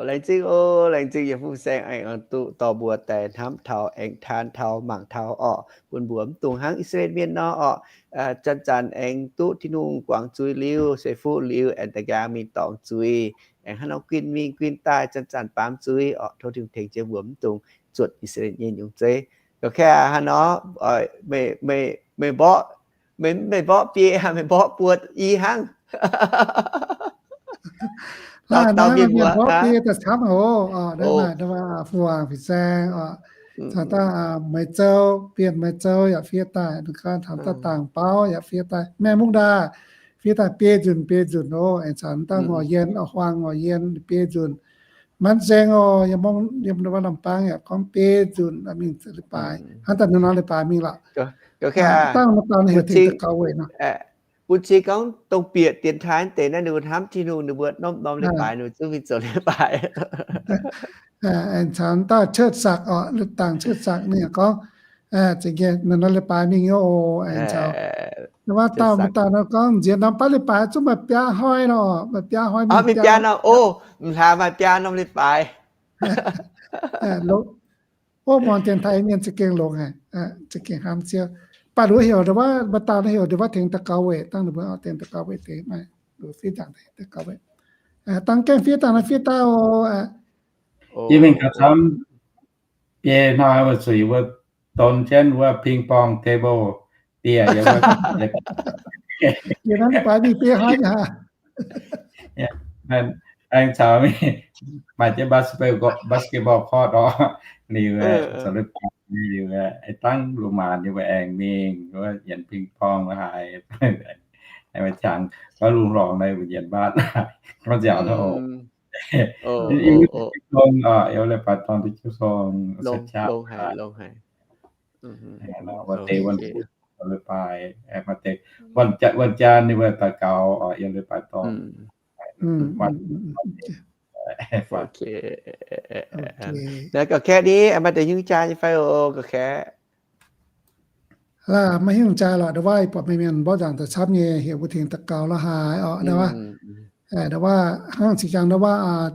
Laengz zingh oc, laengz zingh yietc fun saeng aengx duqv dorh mbuo daaih hnamv taux, aengx taan taux, mangc taux orqc, bun mbuo mv dungx hnangv I^saa^laa^en Mienh nor orqc, zanc-zanc aengx duqv Tin-Hungh guangc zuiz liuz, ceix fuqv liuz, aengx da'nqaang mingh dorngc zuiz, aengx hnangv nor guinh mingh guinh daaih, zanc-zanc baamz zuiz orqc. Tov Tin-Hungh tengx jienv mbuo mv dungx zuotc I^saa^laa^en nyei nyungc zeiv. Ga'kaaih hnangv nor, meih mborqv, meih mborqv biei, meih mborqv buo i hnangv. Naaiv mienh mborqv biei daaih camv oc. Naaiv maaih fu waangc fin-saeng oc. Caux daaih Meix Zouv, Bienh Meix Zouv yaac fiev daaih, ninh gorngv caux daaih Dangc Bauv yaac fiev daaih, Maengh Mungv Ndaaih fiev daaih biei nzunc biei nzunc oc. Aengx caux daaih Ngorc Yien, Huaang Ngorc Yien biei nzunc. Manv Saeng oc, yiem, yiem Lamh Baang yaac gorngv biei nzunc mingh leiz-baaix, hnangv daaih norm leiz-baaix mingh lorqc. Dangh maaih dauh heuc tengx daux gaux weic nor. Bun cing gorngv dongh bieqc dienx taaih deix naaiv ninh mbuo hnamv Tin-Hungh, ninh mbuo norm-norm leiz-baaix ninh mbuo zungv mingh zoux leiz-baaix. Aengx caux daaih Cuotv Sakc oc, dangc Cuotv Sakc ninh yaac gorngv, ninh norm leiz-baaix mingh nyei oc. Aengx caux, waac dauh maaih dauh nor gorngv nziex norm baav leiz-baaix zungv maaih biaa hnoi nor, maaih biaa hnoi mingh biaa nor. Ov, m'hlaax maaih biaa norm leiz-baaix. Ov, muangx dienx taaih mienh za'gengh longx haic, za'gengh hnamv Ziouv. Baac nduov heuc nduov waac, maaih dauh nduov heuc nduov waac tengx daux gaux weic, dangh ninh mbuo oix tengx daux gaux weic deix, maaih nduov fiev dangh daux gaux weic. Dangh gaengh fiev dangh naaiv fiev daaih oc. Yie mingh gaux camv biei hnoi wuov zuqc yie mbuo don jienv wuov ping pong table dieh. Yie nanv baaix mingh biei hnoi aqv. Aengx caux maaih jienv basketball, basketball court orqc. Liuz, liuz, dangh lungh maanz yie mbuo aengx mingh wuov yienx ping pong haaix, aengx qangx gorngv lungh hlorngx naaiv mbuo yienx mbaatv, gorngv nziaauc nor oc. Yie mbuo dorng, yie mbuo leiz-baaix dorng duqv jiu tong, wuov deix wuonh, wuov deix, wuonh jaan ninh mbuo daux gaux, yie mbuo leiz-baaix dorng. Naaiv ga'kaeqv ni, maaih deix nyungc jaa nyei fai oc, ga'kaeqv? Laaih, maiv hiuv jaa lorqc, nduov waac buatc mienh mborqv nzaangc daaih camv nyei, heuc mbuo tengx daux gaux lorqc haaix orqc, nduov waac. Nduov waac hnangv zinh jangx nduov waac,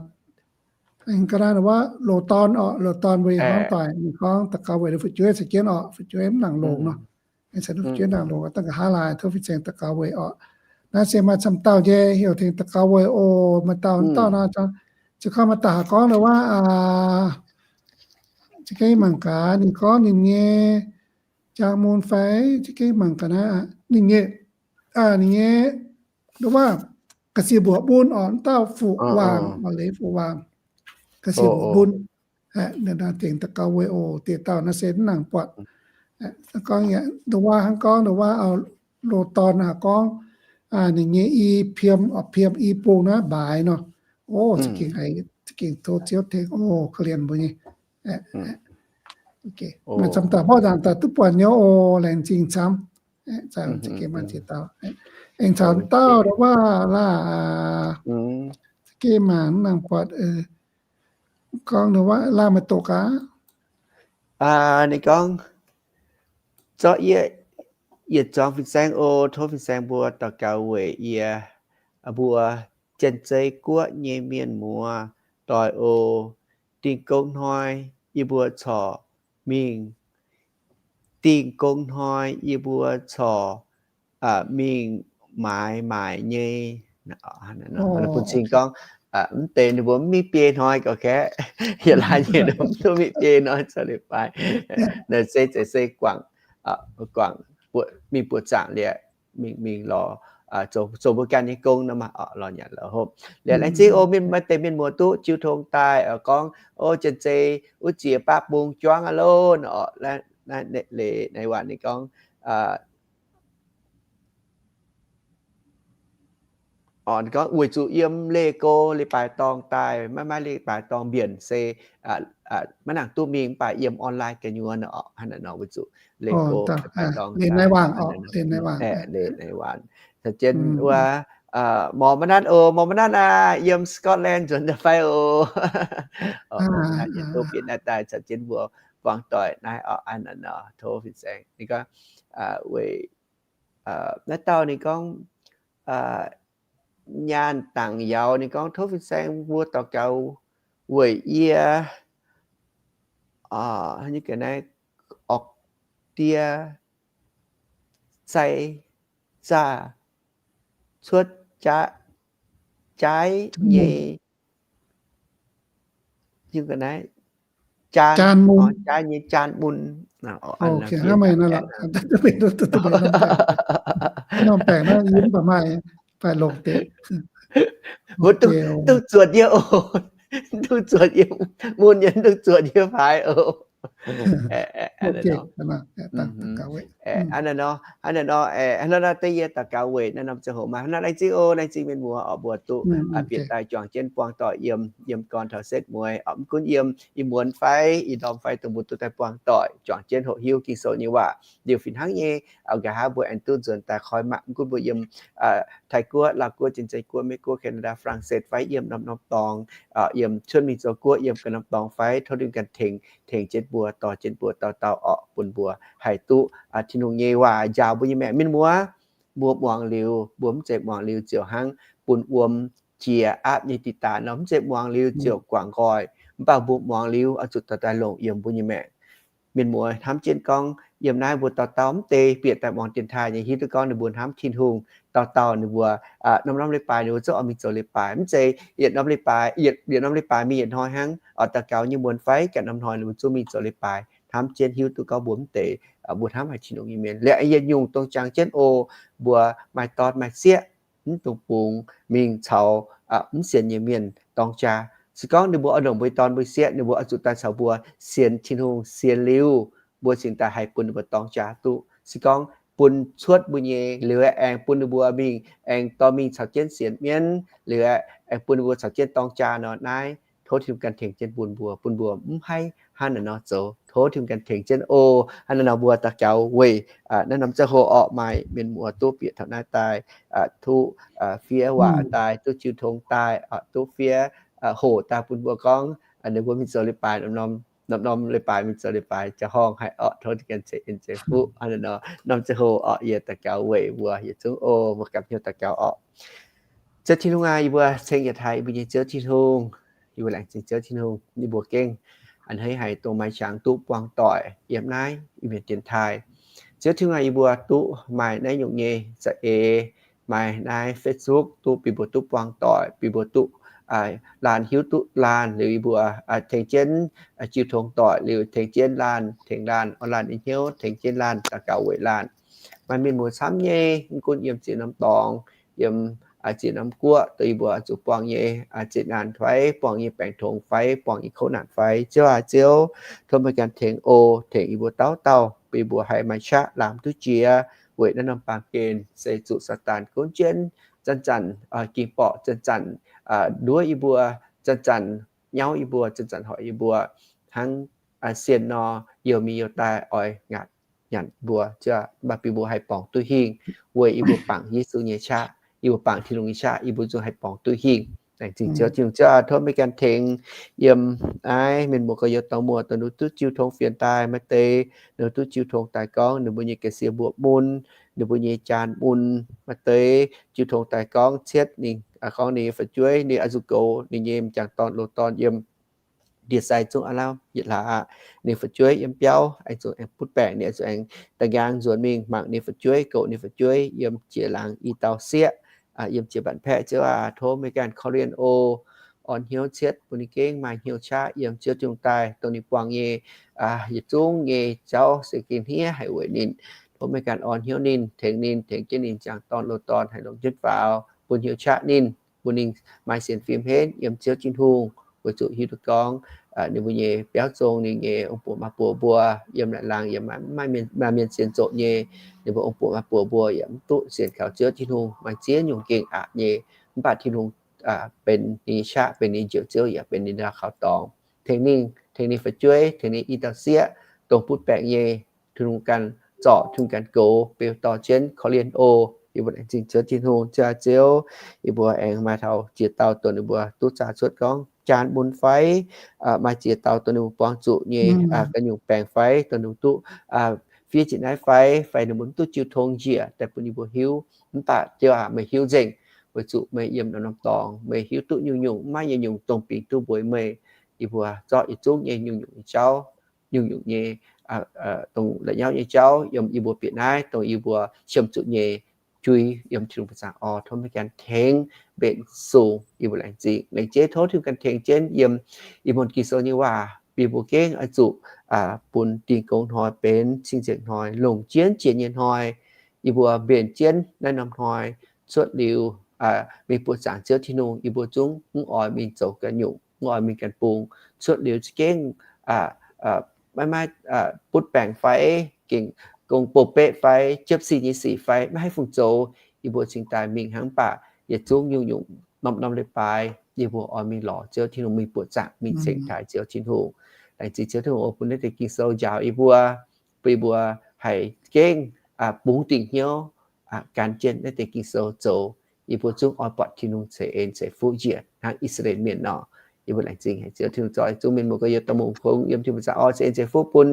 ga'naaiv nduov waac loz-dorn orqc, loz-dorn mbuo yaac hnamv doic, ninh gorngv daux gaux weic fu'jueiv caux jienv orqc, fu'jueiv mv nangc longx nor. Fu'jueiv nangc longx, dangh nqa'haav laaix tov fin-saeng daux gaux weic orqc. Naaiv se maaih camv dauh nyei heuc tengx daux gaux weic oc, maaih dauh dauh nor, se gorngv maaih dauh haaix gorngv nduov waac, za'gengh mangc gaax ninh gorngv ninh nyei jaa mun fai, za'gengh mangc gaax naaiv ninh nyei, ninh nyei nduov waac ga'sie mbuoqc mun orqc, dauh fuqv waangc, leiz fuqv waangc, ga'sie mbuoqc mun. Tengx daux gaux weic oc, deix dauh naaiv se mv nangc buatc. Gorngv nduov waac hnangv gorngv nduov waac loz-dorn haaix gorngv ninh nyei i piem, piem i bung naaiv mbaaix nor. O, za'gengh haiz, za'gengh tov Ziouv tengx oc, korv-lienh mbuo nyei. Maaih camv dauh mborqv nzaangc daaih duqv buatc nyei oc, laengz zingh camv. Za'gengh maaih ziex dauh. Aengx caux dauh nduov waac laaih, za'gengh mangc nangc buatc, gorngv nduov waac laaih maaih doqc gaax. Ninh gorngv, zorqv yie yietc zuangx fin-saeng oc, tov fin-saeng mbuo daux gaux weic yie mbuo Janx-Zei Guoqv nyei mienh muoz-doic oc. Dingh gong hnoi yie mbuo corc mingh, dingh gong hnoi yie mbuo corc mingh maaiz maaic nyei. Bun cing gorngv mv deix ninh mbuo mv mingh biei hnoi gorx kaeqv, yietc laaix nyei ninh mbuo mv duqv mingh biei hnoi zoux leiz-baaix. Naaiv se zeiz se guangc, guangc mingh buoqc zaangc liuz, mingh, mingh lorz zoux mbuo ganh nyei gong nor maah, lorz nyanc lorz hopv. Liuz laengz zingh oc mienh, maaih deix mienh muoz duqv jiu tong daaih gorngv, o, janx-zei wuov jiex baav bung juangv aqv loh. Naaiv, naaiv, naaiv waac ninh gorngv, orqc, gorngv weic zuqc yiem leih go leiz-baaix dorngh daaih, maiv maaih leiz-baaix dorngh mbienc se maiv nangc duqv mingh, mv baac yiem online gu'nyuoz orqc, hnangv naaiv nor, weic zuqc leih go leiz-baaix dorngh daaih, leih naaiv waanc. Caux jienv wuov Mormon Nat oc, Mormon Nat aac, yiem Scotland nzuonx daaih fai oc. Mormon Nat yietc duqv bieqc naaiv daaih caux jienv mbuo buangh doic naaiv orqc, hnangv naaiv nor, tov fin-saeng. Ninh gorngv, weic, naaiv dauh ninh gorngv, nyaanh dangc yaauz ninh gorngv, tov fin-saeng mbuo daux gaux weic yie, naaiv, orqc, die, zai, zaah, cuotv, jaa, jaaiv nyei, jaan, jaaiv nyei jaan mun. Mbuo duqv zuotc yie oc, duqv zuotc yie mun, yie duqv zuotc yie faix oc. Hnangv naaiv nor, hnangv naaiv nor deix yie daux gaux weic naaiv norm ziangh hoc maah. Hnangv naaiv laengz zingh oc, laengz zingh mienh muoz orqc, mbuo duqv bieqc daaih juangc jienv buangh doic yiem, yiem gorn taux setv mueiz orqc, mv gunv yiem i muonz fai i ndorm fai dongh mbuo duqv daaih buangh doic juangc jienv hoqc hiuv Ging-Sou nyei waac. Liuz fih hnangv nyei, nqa'haav mbuo aengx duqv nzuonx daaih koi mangc, mv gunv mbuo yiem Taiv Guoqv, Laauh Guoqv, Janx-Zei Guoqv, Meiv Guoqv, Canada, France fai yiem norm-norm dorngx, yiem cuotv mingh zoux guoqv yiem ganh norm dorngx fai, tov ninh ganh tengx, tengx jienv mbuo, dorh jienv mbuo dauh dauh orqc, bun mbuo haih duqv Tin-Hungh nyei waac njaaux mbuo nyei maengc. Mienh muoz, mbuo muangx liuz, mbuo mv zeiz muangx liuz ziouc hnangv bun wuom jiex aapv nyei diqc daanx nor, mv zeiz muangx liuz ziouc guangc nqoi. Mv baac mbuo muangx liuz oix zuqc dorh daaih longc yiem mbuo nyei maengc. Mienh muoz, hnamv jienv gorngv yiem naaiv mbuo dauh dauh mv deix bieqc daaih muangx dienx taaih nyei hiuv duqv gorngv ninh mbuo hnamv Tin-Hungh. Dauh dauh ninh mbuo norm-norm leiz-baaix ninh mbuo zungv oix mingh zoux leiz-baaix. Mv zeiz yietc norm leiz-baaix, yietc norm leiz-baaix mingh yietc hnoi hnangv, oix daux gaux nyei muonz fai ganh norm hnoi ninh mbuo zungv mingh zoux leiz-baaix. Hnamv jienv hiuv duqv gorngv mbuo mv deix, mbuo hnamv haic Tin-Hungh nyei mienh. Liuz yietc nyungc dongh jangx jienv oc, mbuo maaih dorn maaih sieqv, mv dungx bungx mingh caux mv sienx nyei mienh dorng jaa. Se gorngv ninh mbuo oix longc mbuo nyei dorn mbuo sieqv, ninh mbuo oix zuqc daaih caux mbuo sienx Tin-Hungh sienx liuz, mbuo cingx daaih haih bun ninh mbuo dorng jaa duqv. Se gorngv bun cuotv mbuo nyei liuz aengx bun ninh mbuo mingh, aengx dorh mingh caux jienv sienx mienv liuz, aengx bun ninh mbuo caux jienv dorng jaa nor, naaiv tov Tin-Hungh ganh tengx jienv bun mbuo, bun mbuo mv haih hnangv naaiv nor zoux. Tov Tin-Hungh ganh tengx jienv oc. Hnangv naaiv nor mbuo daux gaux weic naaiv norm ziangh hoc orqc, maaih mienh muoz duqv bieqc taux naaiv daaih, duqv fiev waac daaih, duqv jiu tong daaih, duqv fiev hoc daaih bun mbuo gorngv ninh mbuo mingh zoux leiz-baaix, norm-norm leiz-baaix mingh zoux leiz-baaix jaa-horngh haic orqc. Tov Tin-Hungh ganh ceix en ceix fuqv. Hnangv naaiv nor norm ziangh hoc orqc, yie daux gaux weic mbuo yietc zungv oc. Mbuo gapv hnyouv daux gaux orqc. Ziouv Tin-Hungh aac, yie mbuo ceng yietc hlaax yie mbuo nyei Ziouv Tin-Hungh. Yie mbuo laengz zingh Ziouv Tin-Hungh, yie mbuo gengh a'hneiv haic dongh maaih qangx duqv buangh doic yiem naaiv Iu-Mienh dienx taaih. Ziouv Tin-Hungh aac, yie mbuo duqv maaih naaiv nyungc nyei za'eix, maaih naaiv Facebook duqv bun mbuo duqv buangh doic, bun mbuo duqv laanh hiuv duqv laanh liuz yie mbuo tengx jienv jiu tong doic liuz tengx jienv laanh tengx laanh orn laanh nyei hnyouv, tengx jienv laanh daux gaux weic laanh. Maaih mienh muoz camv nyei, mv gunv yiem ziex norm dorngx, yiem ziex norm guoqv, dongh yie mbuo zuqc buangh nyei, zieqc naanc fai buangh nyei baengc tongx fai buangh nyei kouv naanc fai, Ziouv aac Ziouv, tov meih ganh tengx oc, tengx yie mbuo dauh dauh, bun yie mbuo haih maaih qaqv laamz duqv jiex weic naaiv norm baamh gen se zuqc Saadaan gunv jienv, zanc-zanc ging borqc, zanc-zanc nduov yie mbuo, zanc-zanc nyauv yie mbuo, zanc-zanc hoic yie mbuo, hnangv sienh nor, youh mingh youh daaih oix ngaatc nyanc mbuo, Ziouv, mv baac bun mbuo haih borngz duqv hingh weic yie mbuo bangc Yesu nyei qaqv, yie mbuo bangc Tin-Hungh nyei qaqv, yie mbuo zungv haih borngz duqv hingh. Laengz zingh Ziouv Tin-Hungh. Ziouv aac, tov meih ganh tengx yiem naaiv mienh muoz gorx-youz dorh muoz dongh ninh duqv jiu tong fienx daaih, maaih deix ninh duqv jiu tong daaih gorngv ninh mbuo nyei ga'sie mbuoqc mun, ninh mbuo nyei jaan mun, maaih deix jiu tong daaih gorngv cietv ninh, gorngv ninh nyei fu'jueiv, ninh oix zuqc goux ninh nyei m'jangc dorn loz-dorn yiem ndie-sai zungv aav lauh yietc hlaax aqv. Ninh fu'jueiv yiem biauv aengx zuqc aengx butv baengc, ninh aengx zuqc aengx da'nqaang nzuonx mingh mangc ninh fu'jueiv, goux ninh fu'jueiv yiem jiex laangz i dauh sieqv, yiem jiex mbatc mbaeqc. Ziouv aac, tov meih ganh korv-lienh oc. orn hnyouv cietv bun ninh gengh maaih hnyouv qaqv yiem Ziouv Tin-Hungh daaih, dongh ninh buangh nyei yietc zungv nyei jauv se gengh hniev haic weic ninh. Tov meih ganh orn hnyouv ninh, tengx ninh, tengx jienv ninh ziangh dorn loz-dorn haih longc jienv faaux, bun hnyouv qaqv ninh, bun ninh maaih sienx fim henv yiem Ziouv Tin-Hungh, weic zuqc hiuv duqv gorngv ninh mbuo nyei biauv zong, ninh nyei ong-buoc maa-buoc mbuo yiem laangz, yiem maaih mienh sienx zoqc nyei, ninh mbuo ong-buoc maa-buoc mbuo yaac mv duqv sienx kaux Ziouv Tin-Hungh, maaih ziex nyungc gengh aqc nyei. Mv baac Tin-Hungh benx ninh nyei qaqv, benx ninh njoux Ziouv, yaac benx ninh ndau kaux dorngx. Tengx ninh, tengx ninh fu'jueiv, tengx ninh i dauh sieqv, dongh butv baengc nyei, Tin-Hungh ganh zorc, Tin-Hungh ganh goux, beu dorh jienv korv-lienh oc. Yie mbuo laengz zingh Ziouv Tin-Hungh, Ziouv, Ziouv, yie mbuo aengx maaih taux ziex dauh dongh ninh mbuo duqv zaah cuotv gorngv jaan mun fai, maaih ziex dauh dongh ninh mbuo buangh zuqc nyei ga'nyungc baengc fai, dongh ninh mbuo duqv fiev jiex naaiv fai, fai ninh mbuo mv duqv jiu tong njiec daaih bun yie mbuo hiuv. Mv baac Ziouv aac, meih hiuv nzengc, weic zuqc meih yiem norm-norm dorngx, meih hiuv duqv nyungc-nyungc, mv maaih nyungc-nyungc dongh bingx duqv mbuox meih. Yie mbuo zorqv yietc zungv nyei nyungc-nyungc nyei jauv, nyungc-nyungc nyei dongh la'nyauv nyei jauv yiem yie mbuo bieqc naaiv, dongh yie mbuo qiemx zuqc nyei jui yiem Tin-Hungh ba'zangc oc. Tov meih ganh tengx mbenc sung yie mbuo laengz zingh. Laengz jeiv tov Tin-Hungh ganh tengx jienv yiem ih muonz Ging-Sou nyei waac, yie mbuo gengh oix zuqc bun dingh gong hnoi benx cing-nzengc hnoi, longc jienv jiex nyei hnoi. Yie mbuo mbenc jienv naaiv norm hnoi cuotv liuz, mingh buoqc zaangc Ziouv Tin-Hungh, yie mbuo zungv mv oix mingh zoux ganh nyungc, mv oix mingh ganh bung. Cuotv liuz za'gengh maiv maaih butv baengc fai, gengh gong bou-beqv fai, jiepv sic nyei sic fai, maiv haih fungc zoux, yie mbuo cingx daaih mingh hnangv. Mv baac yietc zungv nyungc-nyungc, norm-norm leiz-baaix yie mbuo oix mingh lorz Ziouv Tin-Hungh, mingh buoqc zaangc, mingh ceng taaih Ziouv Tin-Hungh. Laengz zingh Ziouv Tin-Hungh oc, bun naaiv deix Ging-Sou njaaux yie mbuo, bun yie mbuo haih gengh bungx dingc hnyouv gan jienv naaiv deix Ging-Sou zoux. Yie mbuo zungv oix buatc Tin-Hungh ceix en ceix fuqv njiec hnangv I^saa^laa^en Mienh nor. Yie mbuo laengz zingh haic Ziouv Tin-Hungh, zorqv yietc zungv mienh muoz gorx-youz dongh mv kungx yiem Tin-Hungh ba'zangc oc, ceix en ceix fuqv bun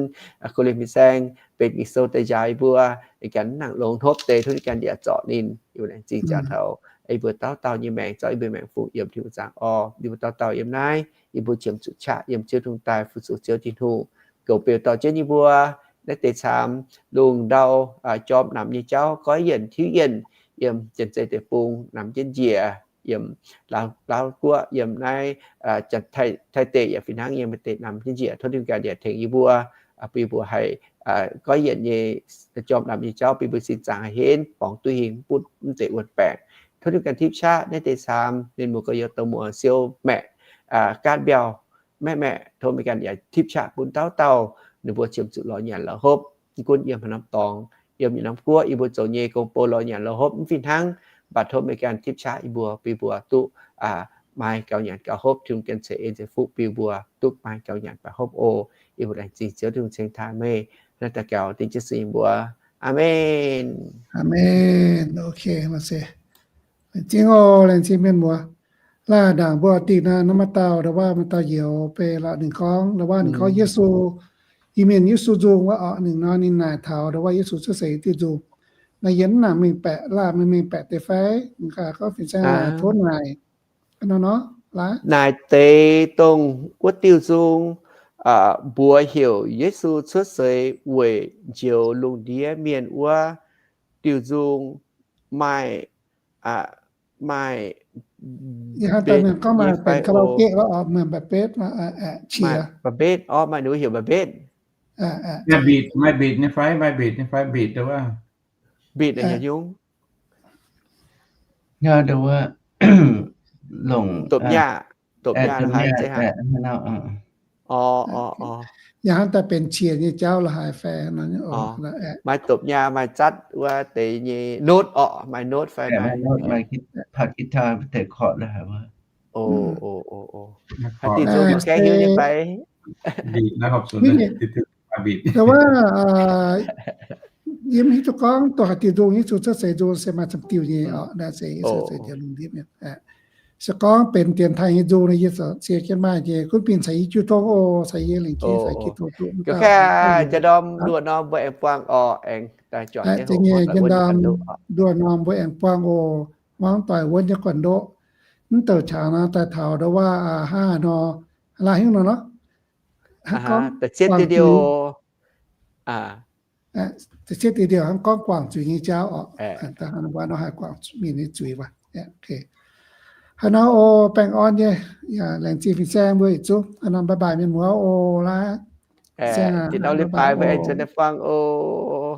korv-lienh fin-saeng, benx Ging-Sou daaih njaaux yie mbuo, yie ganh mv nangc longx hnopv deix, tov ninh ganh yaac zorc ninh. Yie mbuo laengz zingh jaax taux yie mbuo dauh dauh nyei maengc, zorqv yie mbuo maengc fungc yiem Tin-Hungh ba'zangc oc. Yie mbuo dauh dauh yiem naaiv, yie mbuo qiemx zuqc qaqv yiem Ziouv Tin-Hungh daaih, fu-sux Ziouv Tin-Hungh, goux beu dorh jienv yie mbuo naaiv deix camx lungh ndau, jorm namx nyei jauv, goiv yienc tiuv yienc yiem janx-zei deic-bung, namx jienv njiec yiem Laauv guoqv, yiem naaiv Taiv deic yaac fih hnangv, yiem maaih deix namx jienv njiec. Tov Tin-Hungh ganh yaac tengx yie mbuo, bun yie mbuo haih goiv yienc nyei jorm namx nyei jauv bun yie mbuo sin zaangc haih henv, borngz duqv hingh, butv mv deix wuon-baengc. Tov Tin-Hungh ganh tipv qaqv naaiv deix camx mienh muoz gorx-youz dongh muoz siou maeqc, gaatv mbiauh maeqv maeqc. Tov meih ganh yaac tipv qaqv bun dauh dauh ninh mbuo qiemx zuqc lorz nyanc lorz hopv. Mv gunv yiem haaix norm dorngx, yiem yietc norm guoqv, yie mbuo zoux nyei gong-bou lorz nyanc lorz hopv mv fih hnangv, mv baac tov meih ganh tipv qaqv yie mbuo, bun yie mbuo duqv maaih gaux nyanc gaux hopv. Tin-Hungh ganh ceix en ceix fuqv bun yie mbuo duqv maaih gaux nyanc gaux hopv oc. Yie mbuo laengz zingh Ziouv Tin-Hungh ceng taaih meih. Naaiv daux gaux dengv Yesu nyei mbuox. Aamen. Aamen. Ok, laengz zingh oc, laengz zingh mienh muoz. Laaih ndaangc mbuo dingh naaiv, naaiv maaih dauh, ndau waac maaih dauh youz beiv lorqc, ninh gorngv, ndau waac ninh gorngv Yesu, Iu-Mienh Yesu nzung wuov orqc. Ninh nor ninh naaic taux ndau waac Yesu cuotv seix diuh nzung. Naaiv yie mv nangc mengh baeqc, laaih mengh mengh baeqc deix fai? Ninh gorngv fin-saeng tov naaic. Nor nor, laaih. Naaic deix dongh wuov diuh nzung mbuox heuc Yesu cuotv seix weic njoux lungh ndiev mienh wuov diuh nzung maaih, maaih, yie hnamv daaih mienh gorngv maaih benx karaoke lorqc, maaih mba'betv, qiex, mba'betv orqc, maaih ninh mbuo heuc mba'betv. Maaih mbitc, maaih mbitc nyei fai, maaih mbitc nyei fai, mbitc wuov. Mbitc nyungc. Longc dopc nyaah, dopc nyaah la'haaix zeiz hnangv. Yie hnamv daaih benx qiex nyei jauv la'haaix fai. Maaih dopc nyaah, maaih zatv wuov deix nyei note orqc, maaih note fai, maaih guitar, deix chord la'haaix wuov. Haaix diuh nzung mbuo gaengh hiuv nyei fai? Ndau waac yie mv hiuv duqv gorngv dongh haaix diuh nzung, Yesu cuotv seix nzung se maaih camv diuh nyei orqc. Naaiv se Yesu cuotv seix nzung, se gorngv benx dienx taaih nyei nzung nor, yie ziex jienv maaih nyei, gunv bun caux yie jiu tong oc, caux yie lengc jeiv caux jiu tong duqv. Jiex ndorm nduoh norm mbuo aengx buangh oc, aengx daaih juangc jienv hoqc, nduoh norm mbuo aengx buangh oc. Muangx doic wuonv nyei guanh ndoqv, mv douc qangx nor daaih taux ndau waac hnangv haaix nor, laaih hingv nor nor, da'cietv diuh, da'cietv diuh hnangv gorngv guangc zuiz nyei jauv orqc. Nor haih guangc mienh nyei zuiz wuov. Haaix nor oc, baengh orn nyei, yaac laengz zingh fin-saeng mbuo yietc zungv. Haaix nor bye bye mienh muoz oc, laaix. Aeqv, dinh ndau leiz-baaix mbuo aengx zuqc daaih buangh oc.